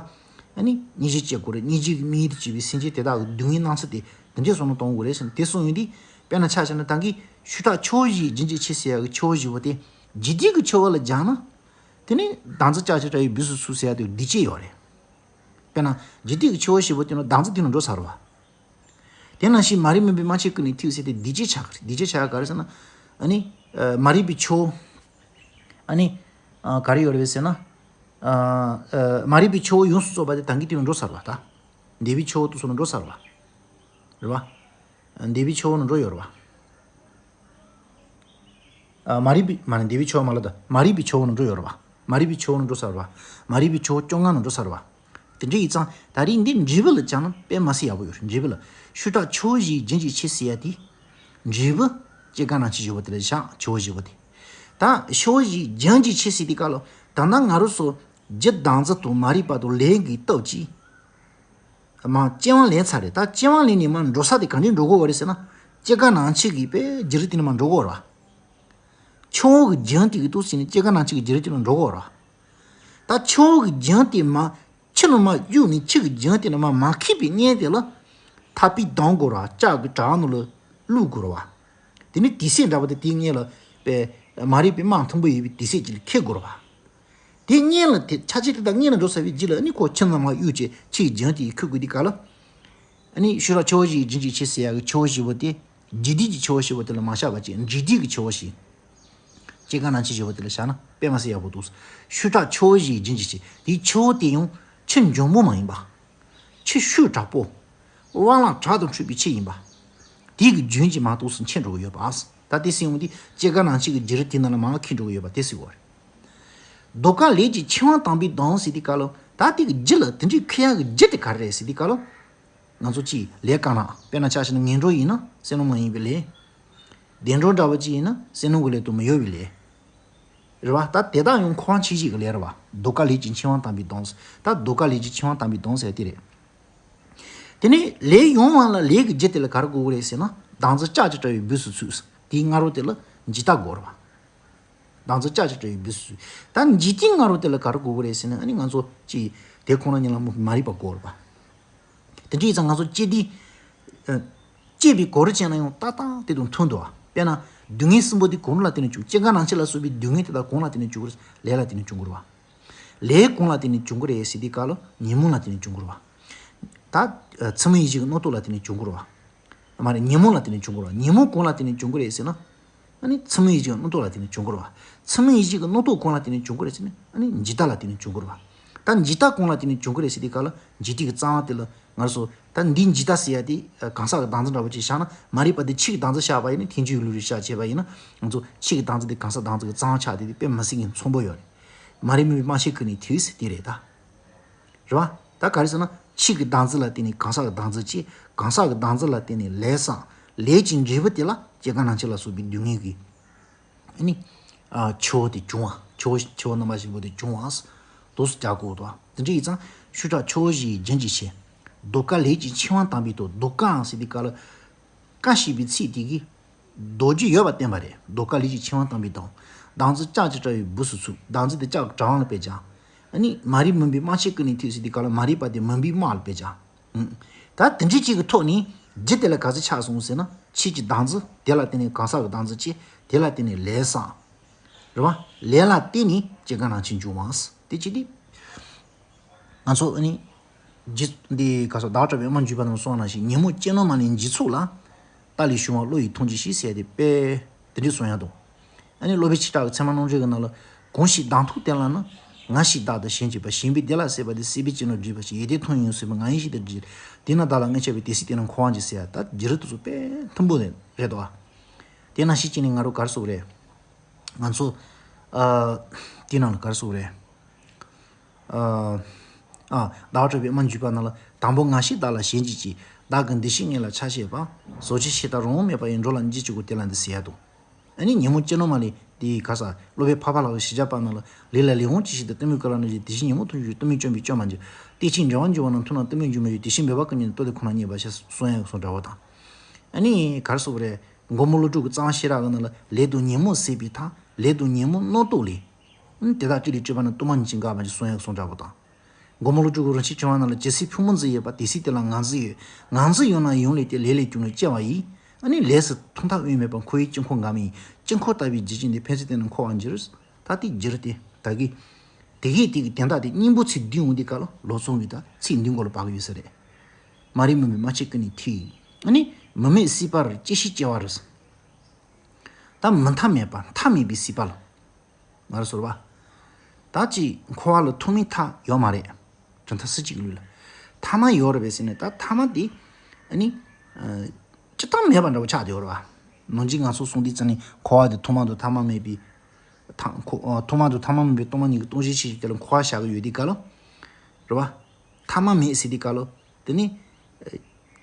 ཨ་ནི་སྙིང་རྗེ་སྐྱེ་དགོས་རེད། སྙིང་རྗེ་གི་དམིགས་ཡུལ་དུ་བྱས་པའི་སེམས་བསྐྱེད་དེ་དག་གི་སྡུག་བསྔལ་སྣང་ཚུལ་དེ་དེ་འདྲའི་བསམ་བློ་གཏོང་དགོས་རེད་ཟེར། དེ་གསུངས་ཡོང་དུས་དཔེར་ན་ཆ་བཞག་ན། ད་གིན་ཤུ་དྲག་ཆུ་བོ་བཞིའི་རྒྱུན་གྱི་ཆུ་ཟེར་ཡག་གི་ཆུ་བོ་བཞི་པོ་དེ་འཇིག་རྟེན་གྱི་ཆུ་བོ་ལ་སྦྱར་ན། དེ་ནི་བདག་འཛིན་ལྕགས་ཀྱུས་བྲལ་བའི་སྦུབས་སུ་ཚུད་ཟེར་ཡག་དེ་སྡིག་ཅན་ཡོད་རེད། དཔེར་ན་འཇིག་རྟེན་གྱི་ཆུ་བོ་བཞི་པོ་དེ་ནི་བདག་འཛིན་དེ་ནང་འགྲོ་ཚར་བ། དེ་ནང་བཞིན་མ་རིག་མུན་པའི་རྨ་ཆུས་ཀུན་ནས་ཐུལ་ཟེར་ཏེ་སྡིག་ཅན་ཆགས་ཀྱི་རེད། སྡིག་ཅན་ཆགས་ཡག་ག་རེ་ཟེར་ན། ཨ་ནི་ཨ་མ་རིག་པའི་ཆུ་བོ། ཨ་ནི་ཨ་ག་རེ་ཡོད་རེད་ཟེར་ན། ཨ་ཨ་མ་རིག་པའི་ཆུ་བོ་ཡོངས་སུ་རྫོགས་པ་དེ་ད་གིན་དེ་ནང་འགྲོ་ཚར་བ། ད་འདས་པའི་ཆུ་བོ་དེ་ཚོ་ནང་འགྲོ་ཚར་བ་རེད་བ། འདས་པའི་ཆུ་བོ་ནང་འགྲོ་ཡོད་རེད་བ། ཨ་མ་རིག་པའི་མ་ནི་འདས་པའི་ཆུ་བོ་མ་ལ་ད་མ་རིག་པའི་ཆུ་བོ་ནང་འགྲོ་ཡོད་རེད་བ། མ་རིག་པའི་ཆུ་བོ་ནང་འགྲོ་ཚར་བ། མ་རིག་པའི་ཆུ་བོ་བཅོ་ལྔ་ནང་འགྲོ་ཚར་བ། དེ་འདྲ་ཡིན་ཙང་ད་རིང་འདི་འབྲས་བུ་ལ་སྦྱར་ན་དཔེ་མི་སྲིད་ཡག་པོ་ཡོད་རེད། འབྲས་བུ་ལ་ཤུ་དྲག་ཆུ་བོ་བཞིའི་རྒྱུན་གྱི་ཆུ་ཟེར་ཡག་དེ། འབྲས་བུ་སྐྱེ་རྒ་ན་འཆི་བཞི་པོ་དེ་ལ་བཞག། ཆུ་བོ་བཞི་པོ་དེ། ད་ཆུ་བོ་བཞིའི་རྒྱུན་གྱི་ཆུ་ཟེར་དུས་སྐབས་ལ། ད་ལྟ་ང་རང་ཚོ་རྒྱུ་བདག་འཛིན་དང་མ་རིག་པ་དང་ལས་ཀྱི་སྟོབས་ཀྱིས། མ་རྐྱེན་དབང་ལེན་ཚར་རེད། ད་རྐྱེན་དབང་ལེན་ནས་མར་འགྲོ་ས་དེ་ག་འདྲས་འགྲོ་གི་ཡོད་རེད་ཟེར་ན། སྐྱེ་རྒ་ན་འཆི་གི་དཔེ་རྒྱུ་རུ་དེ་ནས་མར་འགྲོ་གི་ཡོད་རེད་བ། ཆུ་བོ་གི་རྒྱུན་དེ་གི་འདུག་ཟེར་ནས་སྐྱེ་རྒ་ན་འཆི་གི་རྒྱུ་རུ་དེ་ནས་འགྲོ་གི་ཡོད་རེད་བ། ད་ཆུ་བོ་གི་རྒྱུན་དེ་མ་ཆུ་ནང་མར་གཡུགས་ནས་ཆུ་གི་རྒྱུན་དེ་ནས་མར་མ་ཁེགས་པའི་གཉེན་དེ་ལ་ཐག་པས་བསྡམ་དགོས་རེད་བ། ལྕགས་ཀྱི་བྲག་ནང་ལ་བླུག་དགོས་རེད་བ། དེ་ནས་དུས་ཚོད་འདྲ་པོ་དེ་དེའི་སྔོན་ལ་དཔེ་མ་རིག་པའི་རྨ་མཐོན་པོ་ཡོད་པའི་དུས་ཚོད་ཅིག་ལ་ཁེགས་དགོས་རེད་བ། དེ་གཉེན་ལ་དེ་ཆ་ཆེ་དེ་དག་གཉེན་ལ་འགྲོ་ཚར་བའི་རྗེས་ལ། ཨ་ནི་ཁོ་ཆུ་ནང་མར་གཡུགས་བྱས་ཆུའི་རྒྱུན་དེ་ཡི་ཁུག་དགོས་དུས་སྐབས་ལ། ཨ་ནི་ཤུ་དྲག་ཆུ་བོ་བཞིའི་རྒྱུན་གྱི་ཆུ་ཟེར་ཡག་གི་ཆུ་བོ་བཞི་པོ་དེ། འཇིག་རྟེན་གྱི་ཆུ་བོ་བཞི་པོ་དེ་ལ་མ་བཞག་པ་བྱས། འཇིག་རྟེན་གྱི་ཆུ་བོ་བཞི། སྐྱེ་རྒ་ན་འཆི་བཞི་པོ་དེ་ལ་བཞག་ན་དཔེ་མི་སྲིད་ཡག་པོ་འདུག། ཤུ་དྲག་ཆུ་བོ་བཞིའི་རྒྱུན་གྱི་ཆུ། དེ་ཆུ་བོ་དེ་ཡང་ཆུ་འབྱུང་པོ་མ་ཡིན་པ། ཆུ་ཤུགས་དྲག་པོ། དབང་ལ་བྲག་ཏུ་འཁྲུངས་པའི་ཆུ་ཡིན་པ། དེ་གི་རྒྱུན་གྱིས་མར་འདུག་སེ་འཆི་འགྲོ་གི་ཡོད་པ། ད་དེ་སེམས་འོང་དུས་སྐྱེ་རྒ་ན་འཆི་གི་རྒྱུ་རུ་དེ་ནང་ལ་མར་ཁེགས་འགྲོ་གི་ཡོད་པ་དེ་སེམས་འོང་རེད། གདུལ་དཀའ་ལས་ཀྱི་འཆིང་བ་དམ་པའི་དོན་ཟེར་དུས་སྐབས་ལ། ད་དེ་གི་རྒྱུ་ལ་དེ་འདྲའི་ཁེགས་ཡག་གི་རྒྱུ་དེ་ག་རེ་རེད་ཟེར་དུས་སྐབས་ལ། ང་ཚོ་གཅིག་ལས་དཀའ་ན། དཔེར་ན་ཆ་བཞག་ན་ངན་འགྲོ་ཡིན་ན་བསོད་ནམས་མ་ཡིན་པའི་ལས། བདེ་འགྲོ་འདྲ་པོ་གཅིག་ཡིན་ན་བསོད་ནམས་ཀྱི་ལས་དང་མི་ཡོང་བའི་ལས། རེད་བ། ད་དེ་དག་ཡང་འཁོར་བ་འཆིང་བྱེད་ཀྱི་ལས་རེད་བ། གདུལ་དཀའ་ལས་ཀྱི་འཆིང་བ་དམ་པའི་དོན། ད་གདུལ་དཀའ་ལས་ཀྱི་འཆིང་བ་དམ་པའི་དོན་ཟེར་དེ་རེད། དེ་ནས་ལས་ཡོང་བ་ལ་ལས་ཀྱི་རྒྱུ་དེ་ལ་ག་རེ་དགོས་ཀྱི་རེད་ཟེར་ན། བདག་འཛིན་ལྕགས་ཀྱུས་བྲལ་བའི་སྦུབས་སུ་ཚུད། དེའི་སྔ་རོལ་དེ་ལ་འཇིག་ལྟ་དགོས་རེད་བ། བདག་འཛིན་ལྕགས་ཀྱུས་བྲལ་བའི་སྦུབས་སུ་ཚུད། ད་འཇིག་རྟེན་སྔ་རོལ་དེ་ལ་ག་རེ་དགོས་ཀྱི་རེད་ཟེར་ན། ཨ་ནི་ང་ཚོ་གཅིག་དེ་ཁོང་རང་ཉིད་ལ་མ་རིག་པ་དགོས་རེད་བ། དེ་འདྲ་ཡིན་ཙང་ང་ཚོ་སྐྱེ་དུས། ཨ་སྐྱེས་པའི་གོ་རིམ་བྱས་ན་ཡང་ཏག་ཏག་དེ་དང་མཐུན་འདུག་བ། དཔེར་ན་སྡུག་བསྔལ་གསུམ་པོ་དེ་གང་ལ་བརྟེན་ནས་བྱུང་། སྐྱེ་རྒ་ན་འཆི་ལ་སོགས་པའི་སྡུག་བསྔལ་དེ་དག་གང་ལ་བརྟེན་ནས་བྱུང་གི་རེད། ལས་ལ་བརྟེན་ནས་བྱུང་གི་རེད་བ། ལས་གང་ལ་བརྟེན་ནས་བྱུང་གི་རེད་ཟེར་དུས་སྐབས་ལ་ཉོན་མོངས་ལ་བརྟེན་ནས་བྱུང་གི་རེད་བ། ད་ཨ་ཚད་མའི་ཡིད་བྱེད་ཀྱི་རྣམ་རྟོག་ལ་བརྟེན་ནས་བྱུང་གི་རེད་བ། མ་རེད། ཉོན་མོངས་ལ་བརྟེན་ནས་བྱུང་གི་རེད་བ། ཉོན་མོངས་གང་ལ་བརྟེན་ནས་བྱུང་གི་རེད་ཟེར་ན། ཨ་ནི་ཚད་མའི་ཡིད་བྱེད་ཀྱི་རྣམ་རྟོག་ལ་བརྟེན་ནས་བྱུང་གི་རེད་བ། ཚད་མའི་ཡིད་བྱེད་ཀྱི་རྣམ་རྟོག་གང་ལ་བརྟེན་ནས་བྱུང་གི་རེད་ཟེར་ན། ཨ་ནི་འཇིག་ལྟ་ལ་བརྟེན་ནས་བྱུང་གི་རེད་བ། ད་འཇིག་ལྟ་གང་ལ་བརྟེན་ནས་བྱུང་གི་རེད་ཟེར་དུས་སྐབས་ལ། འཇིག་རྟེན་གྱི་རྩ་བ་དེ་ལ་ང་ཚོ་ད་འདི་འཇིག་ལྟ་ཟེར་ཡ་དེ་གང་ཟག་གི་བདག་འཛིན་འདྲ་པོ་ཅིག་བཞག་ན། མ་རིག་པ་དེ་ཆོས་ཀྱི་བདག་འཛིན་བཞག་པ་ཡིན་ན། ཐལ་འགྱུར་ལུགས་རེ་བཞག་བྱས་པ་ཡིན་ན། ང་ཚོ་ཆོས་ཀྱི་བདག་འཛིན་དེ་གང་ཟག་བདག་འཛིན་གྱི་རྩ་བ་ཆགས་བསྡད་དེ་དཔེ་མི་སྲིད་ཀྱི་མཚུངས་པོ་ཡོད་རེད། མ་རིག་མུན་པའི་རྨ་ཆུས་ཀུན་ནས་ཐུལ་ཟེར་དེ་རེད་ད། རེད་བ། ད་ག་རེ་ཟེར་ན། ཆོས་ཀྱི་བདག་འཛིན་ལ་བརྟེན་ནས་གང་ཟག་གི་བདག་འཛིན་བྱས། གང་ཟག་གི་བདག་འཛིན་ལ་བརྟེན་ནས་ལས་བསགས། ལས་ཀྱི་འབྲས་བུ་དེ་ལ་སྐྱེ་རྒ་ན་འཆི་ལ་སོགས་པའི་སྡུག་བསྔལ་གྱི། ཨ་ནི། ཨ་ཆུ་བོ་དེ་བྱུང་བ། ཆུ་བོ་ཆུ་བོ་རྣམ་པ་བཞི་པོ་དེ་བྱུང་བ། དུས་སུ་རྒྱག་དགོས་དོ། དེ་འདྲ་ཡིན་ཙང་ཤུ་དྲག་ཆུ་བོ་བཞིའི་རྒྱུན་གྱི་ཆུ། གདུལ་དཀའ་ལས་ཀྱི་འཆིང་བ་དམ་པའི་དོན། གདུལ་དཀའ་ཟེར་དུས་སྐབས་ལ། དཀའ་ཞེས་པའི་ཚིག་དེ་གིས་ལྡོག་རྒྱུ་ཡོད་པ་བསྟན་པ་རེད། གདུལ་དཀའ་ལས་ཀྱི་འཆིང་བ་དམ་པའི་དོན། བདག་འཛིན་ལྕགས་ཀྱུས་བྲལ་བའི་སྦུབས་སུ་ཚུད། བདག་འཛིན་དེ་ལྕགས་ཀྱི་བྲག་དབང་ལ་དཔེ་སྦྱར། ཨ་ནི་མ་རིག་མུན་པའི་རྨ་ཆུས་ཀུན་ནས་ཐུལ་ཟེར་དུས་སྐབས་ལ། མ་རིག་པ་དེ་མུན་པའི་རྨ་ལ་དཔེ་སྦྱར། ཨང་། ད་དེ་འདྲའི་གཅིག་གི་ཐོག་ནས་རྒྱུ་དེ་ལ་ག་ཚོད་ཆགས་སོང་ཟེར་ན། ཆོས་ཀྱི་བདག་འཛིན། དེ་ལ་བརྟེན་ནས་གང་ཟག་གི་བདག་འཛིན་བྱས། དེ་ལ་བརྟེན་ནས་ལས་བསགས། རེད་བ། ལས་ལ་བརྟེན་ནས་སྐྱེ་རྒ་ན་འཆི་འབྱུང་བ། དེ་ཅི་སྟེ། ང་ཚོ་ཨ་ནི། རྗེ་འདི་ག་སོགས་བདག་གྲགས་པའི་དབུ་མ་འཇུག་པ་རྣམས་གསུངས་པ་ནང་བཞིན་ཉོན་མོངས་སྐྱེ་ནོར་མ་ལུས་འཇིག་ཚོགས་ལ། རྟ་ལས་བྱུང་བ་བློ་ཡི་མཐོང་ཆོས་ཤེས་ཟེར་ཏེ་དཔེ་དེ་འདྲ་གསུངས་ཡག་འདུག་ཨ་ནི་སློབ་དཔོན་ཆོས་གྲགས་ཀྱི་ཚད་མ་རྣམ་འགྲེལ་གྱི་ནང་ལ། གང་ཞིག་བདག་མཐོང་དེ་ལ་ནི། ང་ཞེས་བདག་ཏུ་ཞེན་བྱེད་པ། ཞེན་པས་དེ་ལ་སྲེད་པ་དེ། སྲེད་པས་ཅི་ནུས་བསྒྲིབས་པ་ཞིག་ཡེ་དེ་མཐོང་ཡང་སྲིད་པ་ང་ཡི་ཞེན་དུ་བསྒྲིབས། དེས་ན་བདག་ལ་མངོན་ཆགས་པའི་དེ་སྲིད་དེ་ན་འཁོར་བ་འཇིག་ཟེར་ཡག་ད་རྒྱུ་རུ་དེ་ཚོ་དཔེ་མཐུན་པོ་རེད་དོ། དེ་ནང་བཞིན་བྱས་ནས་ང་རང་ག་རེ་ཟེར་དགོས་རེད། ང་ཚོ་ཨ་དེ་ནང་ལ་ག་རེ་ཟེར་དགོས་རེད། ཨ་ཨ་བདག་གྲགས་པའི་དབུ་མ་འཇུག་པ་ནང་ལ། དང་པོ་ང་ཞེས་བདག་ལ་ཞེན་བྱེད་ཅིང་། བདག་གི་འདུ་ཤེས་ངེས་ལ་ཆགས་བྱེད་པ། ཟོ་ཆོས་ཤེས་དང་རང་དབང་མེད་པ་ཡིས། འགྲོ་ལ་འཇིགས་བྱེད་ཀུན། དེ་ལ་འདི་ཟེར་ཡག་འདུག་ཨ་ནི་ཉོན་མོངས་སྐྱེ་ནོར་མ་ལུས་དེ་ག་ས་སློབ་དཔོན་འཕགས་པ་ལྷ་གི་ཞི་བྱེད་པ་ནང་ལ། ལས་ལ་ལས་དབང་ཅི་ཞིག་དང་། གཏི་མུག་ག་ལ་ནུས་ཤིང་། དེ་བཞིན་ཉོན་མོངས་མཐོང་ཆོས་ཤེས། གཏི་མུག་བཅོམ་པས་བཅོམ་པར་འགྱུར། གཏི་ཆེན་འབྲེལ་བར་འགྱུར་བ་རྣམས། མཐོང་ན་གཏི་མུག་འབྱུང་མི་འགྱུར། དེ་བཞིན་འབད་པ་ཀུན་ཉོན། རྟོག་དེ་ཁོ་ན་ཉེས་པ་ཞེས་གསུངས་ཡག་གི་གསུང་འདྲ་བོ་དང་། ཨ་ནི་ག་རེ་ཟེར་དགོས་རེད། མགོན་པོ་ཀླུ་སྒྲུབ་ཀྱི་གཙང་བ་ཤེས་རབ་ཀྱི་ནང་ལ། ལས་དང་ཉོན་མོངས་ཟད་པའི་མཐའ། ལས་དང་ཉོན་མོངས་རྣམ་རྟོག་ལས། ཨ་ནི་དེ་དག་སྤྲོས་ལས་སྤྲོས་པ་རྣམས། སྟོབས་མང་ཉིད་ཀྱིས་འགགས་པར་འགྱུར་གསུངས་ཡག་གི་གསུང་འདྲ་བོ་དང་། མགོན་པོ་ཀླུ་སྒྲུབ་ཀྱི་རིན་ཆེན་བྱིན་རླབས་ནང་ལ། ཇི་སྲིད་ཕུང་པོ་འཛིན་ཡོད་པ། དེ་སྲིད་དེ་ལ་ང་འཛིན་ཡོད། ང་འཛིན་ཡོད་ན་ཡུན་ལས་བརྟས། ལས་ལས་བྱུང་ནས་སྐྱེ་བ་ཡིས། ཨ་ནི་ལས་སུ་ཐོག་མཐའ་དབུས་མེད་པར། འཁོར་བའི་དཀྱིལ་འཁོར་འགག་མི་ཡིན། དཀྱིལ་འཁོར་ལྟ་བུའི་འཇིག་རྟེན་འདི། ཕན་ཚུན་བརྟེན་ནས་འཁོར་བར་འགྱུར། ད་དེ་འགྱུར་ཏེ་ད་གི། དེ་གས་དེ་གི་དན་རྟགས་དེ་སྙིང་པོ་ཚིག་བདུན་འོང་དུས་སྐབས་ལ། ལོ་ཙཱ་བ་གི་ད་ཚིག་འདི་མགོ་ལ་བབས་ཀྱི་ཡོད་ས་རེད། མ་རིག་མུན་པའི་རྨ་བྱས་ཀུན་ནས་ཐེབས། ཨ་ནི་མུ་མེད་སྲིད་པར་སྐྱེ་ཤི་སྐྱེ་བ་རེད། ད་མུ་མཐའ་མེད་པ་མཐའ་མེད་པའི་སྲིད་པ་ལ། ང་རང་ཚོ་རེད་པ། ད་ཅིག་འཁོར་བ་ལ་ཐོག་མའི་མཐའ་ཡོད་མ་རེད། གྲུབ་མཐའ་སུ་གཅིག་གི་ལུགས་ལ། ཐ་མ་ཡོད་རེད་པས་ཟེར་ནས། ད་ཐ་མ་དེ་ཨ་ནི་ཨ་སྤྱིར་བཏང་མེད་པ་འདྲ་བོ་ཆགས་བསྡད་ཡོད་རེད་པ། ནང་བཞིན་ང་ཚོ་གསུང་དུས་ཙམ་ནས་འཁོར་བ་དེ་ཐོག་མ་དང་ཐ་མ་མེད་པའི། ཐ་འཁོར་ཨ་ཐོག་མ་དང་ཐ་མ་མེད་པའི་སྟོང་པ་ཉིད་ཀྱི་སྟོང་གཞི་ཆོས་ཅན་དེ་ལ་འཁོར་བ་བཞག་གི་ཡོད་དུས་སྐབས་ལ། རེད་པ། ཐ་མ་མེད་ཟེར་དུས་སྐབས་ལ། དེ་ནི། ཨ་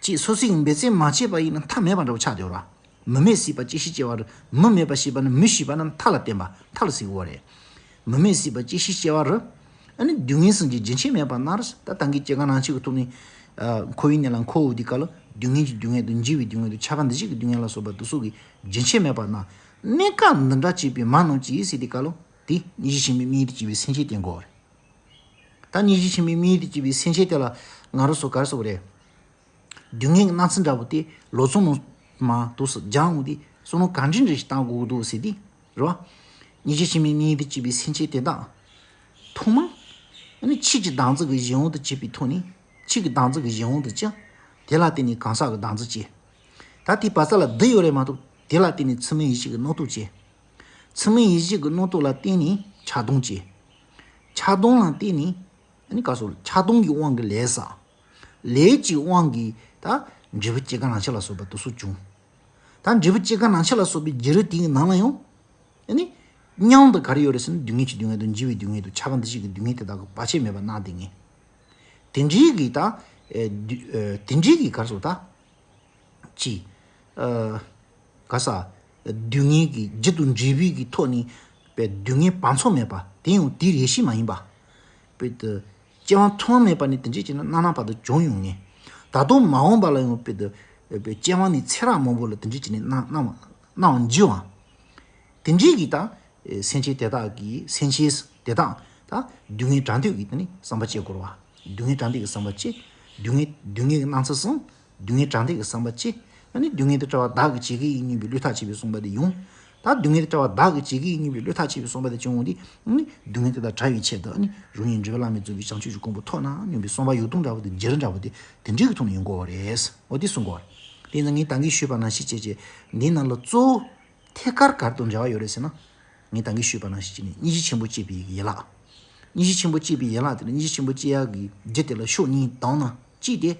ཅིག་སོ་སོའི་འབད་བརྩོན་མ་བྱས་པ་ཡིན་ན་མཐའ་མེད་པ་འདྲ་བོ་ཆགས་བསྡད་ཡོད་རེད། མུ་མེད་སྲིད་པ་སྐྱེ་ཤི་སྐྱེ་བ་རེད། མུ་མེད་པ་ཞེས་པ་ནི་མུ་ཞེས་པ་ནི་མཐའ་ལ་བརྟེན་པ། མཐའ་ལ་ཟེར་གྱི་ཡོད་རེད། མུ་མེད་སྲིད་པ་སྐྱེ་ཤི་སྐྱེ་བ་རེད། ཨ་ནི་སྡུག་བསྔལ་གསུམ་གྱི་རྒྱུན་ཆད་མེད་པ་ན་རེད། ད་ད་གིན་སྐྱེ་རྒ་ན་འཆི་གི་ཐོག་ནས་ཨ་འཁོར་བའི་གནས་ལ་འཁོར་འོང་དུས་སྐབས་ལ། སྡུག་བསྔལ་གྱི་སྡུག་བསྔལ་དང་། འཇིགས་པའི་སྡུག་བསྔལ་དང་། ཆགས་པ་འདུ་བྱེད་ཀྱི་སྡུག་བསྔལ་ལ་སོགས་པ་དེ་ཚོ་གི་རྒྱུན་ཆད་མེད་པ་ན། གནས་སྐབས་འདི་འདྲ་གཅིག་པའི་མ་རྣམས་ཀྱིས་ཟེར་དུས་སྐབས་ལ། དེ་སྙིང་རྗེ་ཆེན་པོའི་དམིགས་ཡུལ་དུ་བྱས་པའི་སེམས་ཅན་དེ་དགོས་པ་རེད། ད་སྙིང་རྗེ་ཆེན་པོའི་དམིགས་ཡུལ་དུ་བྱས་པའི་སེམས་ཅན་དེ་ལ་ང་རང་ཚོ་ག་རེ་ཟེར་དགོས་རེད། སྡུག་བསྔལ་གྱི་སྣང་ཚུལ་འདྲ་པོ་དེ་ལོ་ཙཱ་བ་མ་གཏོགས་སུ་སྦྱང་འོང་དུས་བསམ་བློ་ག་འདྲ་འདྲ་ཞིག་བཏང་དགོས་ཀྱི་འདུག་ཟེར་དུས། རེད་པ། སྙིང་རྗེ་ཆེན་པོའི་དམིགས་ཡུལ་དུ་བྱས་པའི་སེམས་ཅན་དེ་དག་ཐོག་མར་ཨ་ནི་ཆོས་ཀྱི་བདག་འཛིན་གྱི་གཞན་དབང་དུ་བྱས་པའི་ཐོག་ནས། ཆོས་ཀྱི་བདག་འཛིན་གྱི་གཞན་དབང་དུ་བྱས། དེ་ལ་བརྟེན་ནས་གང་ཟག་གི་བདག་འཛིན་སྐྱེ། ད་དེའི་བར་མཚམས་ལ་འདི་ཡོད་རེད་མ་གཏོགས། དེ་ལ་བརྟེན་ནས་ཚུལ་མིན་ཡིད་བྱེད་ཀྱི་རྣམ་རྟོག་སྐྱེ། ཚུལ་མིན་ཡིད་བྱེད་ཀྱི་རྣམ་རྟོག་ལ་བརྟེན་ནས་ཆགས་སྡང་སྐྱེ། ཆགས་སྡང་ལ་བརྟེན་ནས་ཨ་ནི་ག་རེ་ཟེར། ཆགས་སྡང་གི་དབང་གིས་ལས་བསགས། ལས་ཀྱི་དབང་གིས་ད་འབྲས་བུ་སྐྱེ་རྒ་ན་འཆི་ལ་སོགས་པ་དེ་ཚོ་བྱུང་། ད་འབྲས་བུ་སྐྱེ་རྒ་ན་འཆི་ལ་སོགས་པའི་བརྒྱུད་རིམ་དེའི་ནང་ལ་ཡང་ཨ་ནི་མཉམ་དུ་ག་རེ་ཡོད་རེད་ཟེར་ན། སྡུག་བསྔལ་གྱི་སྡུག་བསྔལ་དང་། འཇིགས་པའི་སྡུག་བསྔལ་དང་། ཆགས་པ་འདུ་བྱེད་ཀྱི་སྡུག་བསྔལ་དེ་དག་གི་བར་ཆད་མེད་པར་སྣང་བསྡད་མཁན། དེ་འདྲའི་གི་ད་ཨེ་སྡུག་ཨེ་དེ་འདྲའི་གི་ག་རེ་ཟེར་ད། ཅི། ཨ་ག་ས། སྡུག་བསྔལ་གྱི་རྒྱུ་དང་འབྲས་བུའི་གི་ཐོག་ནས་པའི་སྡུག་བསྔལ་བར་མཚམས་མེད་པ་དེ་ཡང་དེའི་རེ་ཞིག་མ་ཡིན་པ། པའི་དུ་སྐྱེ་བ་ཐོག་མ་མེད་པ་ནས་དེ་འདྲ་བྱས་ནས་རྣམ་པ་དུ་བྱུང་ཡོང་ནས། ད་དུང་མ་འོངས་པ་ལ་ཡང་པའི་དུ་པའི་སྐྱེ་བ་ནས་ཚེ་རབས་མང་པོ་ལ་དེ་འདྲ་བྱས་ནས་སྣང་སྣང་སྣང་འགྱུར་བ། དེ་འདྲའི་གི་ད་སེམས་ཅན་དེ་དག་གི་སེམས་ཅན་དེ་དག་ད་སྡུག་བསྔལ་དྲག་འདོད་ཀྱི་དེ་ནི་བསམ་པ་སྐྱེ་དགོས་པ། སྡུག་བསྔལ་དྲག་འདོད་ཀྱི་བསམ་པ་སྐྱེ། སྡུག་བསྔལ་སྡུག་བསྔལ་གྱི་སྣང་ཚུལ་བཟུང་། སྡུག་བསྔལ་དྲག་འདོད་ཀྱི་བསམ་པ་སྐྱེ། ཨ་ནི་སྡུག་བསྔལ་དང་བྲལ་བ་བདག་གིས་བྱེད་ཀྱི་ཡིན་སྙམ་པའི་བློས་ཐག་བཅད་པའི་བསམ་པ་དེ་ཡོང་། ད་སྡུག་བསྔལ་དང་བྲལ་བ་བདག་གིས་བྱེད་ཀྱི་ཡིན་སྙམ་པའི་བློས་ཐག་བཅད་པའི་བསམ་པ་དེ་བྱུང་འོང་དུས། ཨ་ནི་སྡུག་བསྔལ་དེ་དག་བྲལ་བའི་ཆེད་དུ། ཨ་ནི་རང་ཉིད་འབྲེལ་བ་བླ་མེད་རྫོགས་པའི་བྱང་ཆུབ་ཀྱི་གོ་འཕང་ཐོབ་ན་སྙམ་པའི་བསམ་པ་ཡོད་དོ་འདྲ་བོ་དེ། བརྒྱུད་རིམ་འདྲ་བོ་དེ་དེ་འདྲའི་གི་ཐོག་ནས་ཡོང་དགོས་པ་རེད། འོ་དེ་གསུང་དགོས་པ་རེད། དེ་ཡིན་ཙང་ངས་ད་གིན་ཞུས་པ་ནང་བཞིན་བྱས་བྱས་འདི་ནང་ལ་གཙོ་བོ་ཐད་ཀར་ག་རེ་དང་འབྲེལ་བ་ཡོད་རེད་ཟེར་ན། ངས་ད་གིན་ཞུས་པ་ནང་བཞིན་བྱས་ནས་སྙིང་རྗེ་ཆེན་པོ་སྐྱེས་པའི་ཡན་ལག་སྙིང་རྗེ་ཆེན་པོ་སྐྱེས་པའི་ཡན་ལག་དེ་ལ། སྙིང་རྗེ་ཆེན་པོ་སྐྱེ་ཡག་གི་རྒྱུ་དེ་ལ་ཕྱོགས་གཉིས་དང་ན། གཅིག་དེ་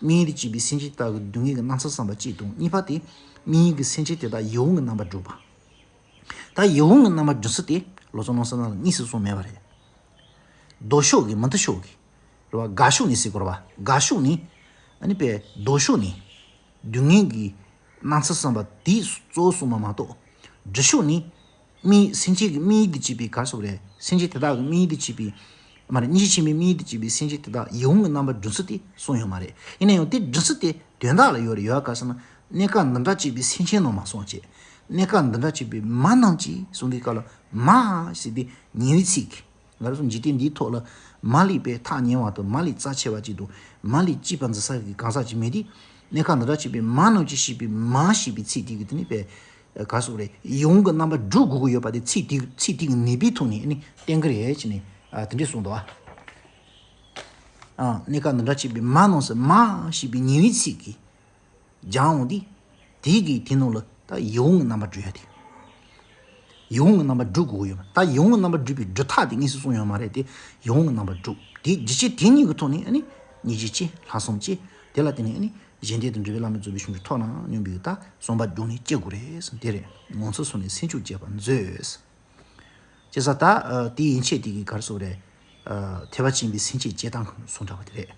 དམིགས་ཡུལ་དུ་བྱས་པའི་སེམས་ཅན་དག་གི་སྡུག་བསྔལ་གྱི་སྣང་ཚུལ་བསམ་པ་གཅིག་དང་། གཉིས་པ་དེ་དམིགས་ཡུལ་གྱི་སེམས་ཅན་དེ་དག་ཡིད་འོང་གི་རྣམ་པར་སྒྲུབ་པ། ད་ཡིད་འོང་གི་རྣམ་པར་སྒྲུབ་ཚུལ་དེ་ལོ་ཙཱ་བློ་བཟང་བསོད་ནམས་ལ་གཉིས་སུ་གསུངས་མེད་པ་རེད། ལྡོག་ཕྱོགས་ཀྱི་མུ་མཐུད་ཕྱོགས་ཀྱི། རེད་བ། དགག་ཕྱོགས་ནས་ཟེར་དགོས་རེད་བ། དགག་ཕྱོགས་ནས། ཨ་ནི་པའི་ལྡོག་ཕྱོགས་ནས། སྡུག་བསྔལ་གྱི་སྣང་ཚུལ་བསམ་པ་དེ་གཙོ་བོ་གསུངས་པ་མ་གཏོགས། སྒྲུབ་ཕྱོགས་ནས། དམིགས་སེམས་ཅན་གྱི་དམིགས་ཡུལ་དུ་བྱས་པའི་ག་རེ་ཟེར་དགོས་རེད། སེམས་ཅན་དེ་དག་གི་དམིགས་ཡུལ་དུ་བྱས་པའི། མ་རེད། སྙིང་རྗེ་ཆེན་པོའི་དམིགས་ཡུལ་དུ་བྱས་པའི་སེམས་ཅན་དེ་དག་ཡིད་འོང་གི་རྣམ་པར་སྒྲུབ་ཚུལ་དེ་གསུངས་ཡོད་མ་རེད། ཡིན་ན་ཡང་དེ་སྒྲུབ་ཚུལ་དེ་དོན་དག་ལ་ཡོད་རེད། ཡོད་ག་ཟེར་ན། གནས་སྐབས་འདི་འདྲ་སྐྱེས་པའི་སེམས་ཅན་རྣམས་ལ་གསུངས་བྱས། གནས་སྐབས་འདི་འདྲ་སྐྱེས་པའི་མ་རྣམས་ཀྱིས་གསུངས་དུས་སྐབས་ལ། མ་ཞེས་དེ་ཉེ་བའི་ཚིག་ང་རང་ཚོ་འཇིག་རྟེན་འདིའི་ཐོག་ལ་མ་ལས་པའི་ཐག་ཉེ་བ་དང་། མ་ལས་རྩ་ཆེ་བ་ཅིག་དང་། མ་ལས་གཅེས་པར་འཛིན་ས་གི་གང་ཟག་ཅིག་མེད་དུས། གནས་སྐབས་འདི་འདྲ་སྐྱེས་པའི་མ་རྣམས་ཀྱིས་ཞེས་པའི་མ་ཞེས་པའི་ཚིག་དེ་གིས་དེ་ནི་པའི་ག་རེ་ཟེར་དགོས་རེད། ཡིད་འོང་གི་རྣམ་པར་སྒྲུབ་དགོས་ཀྱི་ཡོད་པ་དེ་ཚིག་དེ་ཚིག་དེ་གི་ནུས་པའི་ཐོག་ནས་ནི་བསྟན་གྱི་རེད་ཅེས་ནས། ཨ། དེ་འདྲས་གསུངས་འདུག་ཨ། ཨ་གནས་སྐབས་འདི་འདྲ་བྱས་པའི་མ་ནང་སོ་མ་ཞེས་པའི་ཉེ་བའི་ཚིག་གིས་སྦྱར་འོང་དུས། དེའི་གི་དེ་ནང་ལ་ད་ཡིད་འོང་གི་རྣམ་པ་སྒྲུབ་ཡ་དེ། ཡིད་འོང་གི་རྣམ་པ་སྒྲུབ་དགོས་ཡོད་མ་རེད། ད་ཡིད་འོང་གི་རྣམ་པ་སྒྲུབ་པའི་སྒྲུབ་ཐབས་དེ་དངོས་སུ་གསུངས་ཡོད་མ་རེད་དེ། ཡིད་འོང་གི་རྣམ་པ་སྒྲུབ་དེ་རྒྱུ་ཆོས་དེ་གཉིས་ཀྱི་ཐོག་ནས་ཨ་ནི་སྙིང་རྗེ་སྐྱེ། ལྷག་བསམ་སྐྱེ། དེ་ལ་བརྟེན་ནས་ཨ་ནི་གཞན་དོན་དུ་འགྲུབ་པའི་བླ་མེད་རྫོགས་པའི་བྱང་ཆུབ་ཐོབ་ན་སྙམ་པའི་ད་བསམ་པ་སྒྲུབ་ནས་སྐྱེ་དགོས་རེད་ཟེར། དེ་རེད། ངོ་མཚར་སོང་ནས་སེམས་མཆོག་སྐྱེས་པར་མཛོད། ཅེས་ས་ད་དེ་ཡན་ཆད་དེ་གི་གར་སོགས་རེད། ཐེག་པ་ཆེན་པོའི་སེམས་བསྐྱེད་བྱེད་སྟངས་གསུང་འདྲ་བ་དེ་རེད།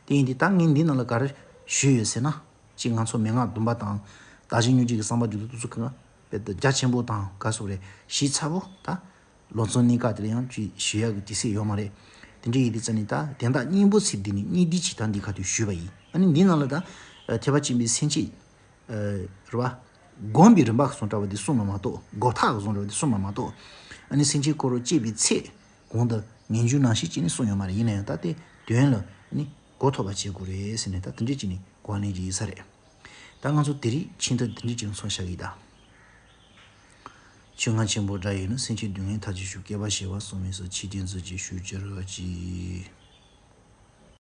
དེ་ཡིན་དུས་ད་ངས་འདི་ནང་ལ་ག་རེ་ཞུས་ཡོད་ཟེར་ན། གཅིག་ང་ཚོ་མན་ངག་སྡོམ་པ་དང་། བདག་གཞན་མྱོང་བྱེད་ཀྱི་བསམ་པ་རྒྱུད་དུ་ཏུ་ཚུ་ཁང་དཔེ་རྒྱ་ཆེན་པོ་དང་ག་སོགས་རེད་ཞིབ་ཚགས་པོ་ད། ལོ་ཚོད་གནས་སྐབས་དེར་ཡང་ཅིག་ཞུ་ཡག་གི་དུས་ཚོད་ཡོད་མ་རེད། དེ་འདྲ་ཡིན་དུས་ཙ་ནི་ད་དོན་དག་སྙིང་པོ་ཚིག་འདི་ནི་སྙིང་འདི་ཅིག་ད་འདི་ཁ་ཐུག་ཞུས་པ་ཡིན། ཨ་ནི་འདི་ནང་ལ་ད་ཐེག་པ་ཆེན་པོའི་སེམས་བསྐྱེད་རེད་བ། སྒོམ་པའི་རིམ་པ་གསུང་འདྲ་བ་འདི་གསུངས་མ་མ་གཏོགས། སྒོམ་ཐབས་གསུང་འདྲ་བ་འདི་གསུངས་མ་མ་གཏོགས། ཨ་ནི་སེམས་བསྐྱེད་འཁོར་ལོ་བསྐྱེད་པའི་ཚེ། གོང་དུ་ངེས་འབྱུང་ནང་བཞིན་བྱས་ནས་གསུངས་ཡོད་མ་རེད། ཡིན་ན་ཡང་ད་དེ་དོན་ལ་ནི་གོ་ཐུབ་པ་བྱེད་དགོས་རེད་ཟེར་ནས་ད་དེ་འདྲས་བྱས་ནས་གོ་བ་ལེན་གྱི་ཡིན་ས་རེད། ད་ང་ཚོ་དེ་རིང་ཆེད་དུ་དེ་འདྲས་བྱས་ནས་ཚོགས་བཞག་གི་ཡིན་ད། ཆོས་རྔ་ཆེན་པོ་སྒྲ་ཡིས་ནི། སེམས་ཅན་སྡུག་བསྔལ་མཐའ་ཅི་ཞུ། བསྐལ་པ་བྱེ་བ་གསུམ་ཡིན་ཟེར། ཆོས་ཀྱི་མཛོད་ཅིག་ཞུ་ཕྱིར་ཅི།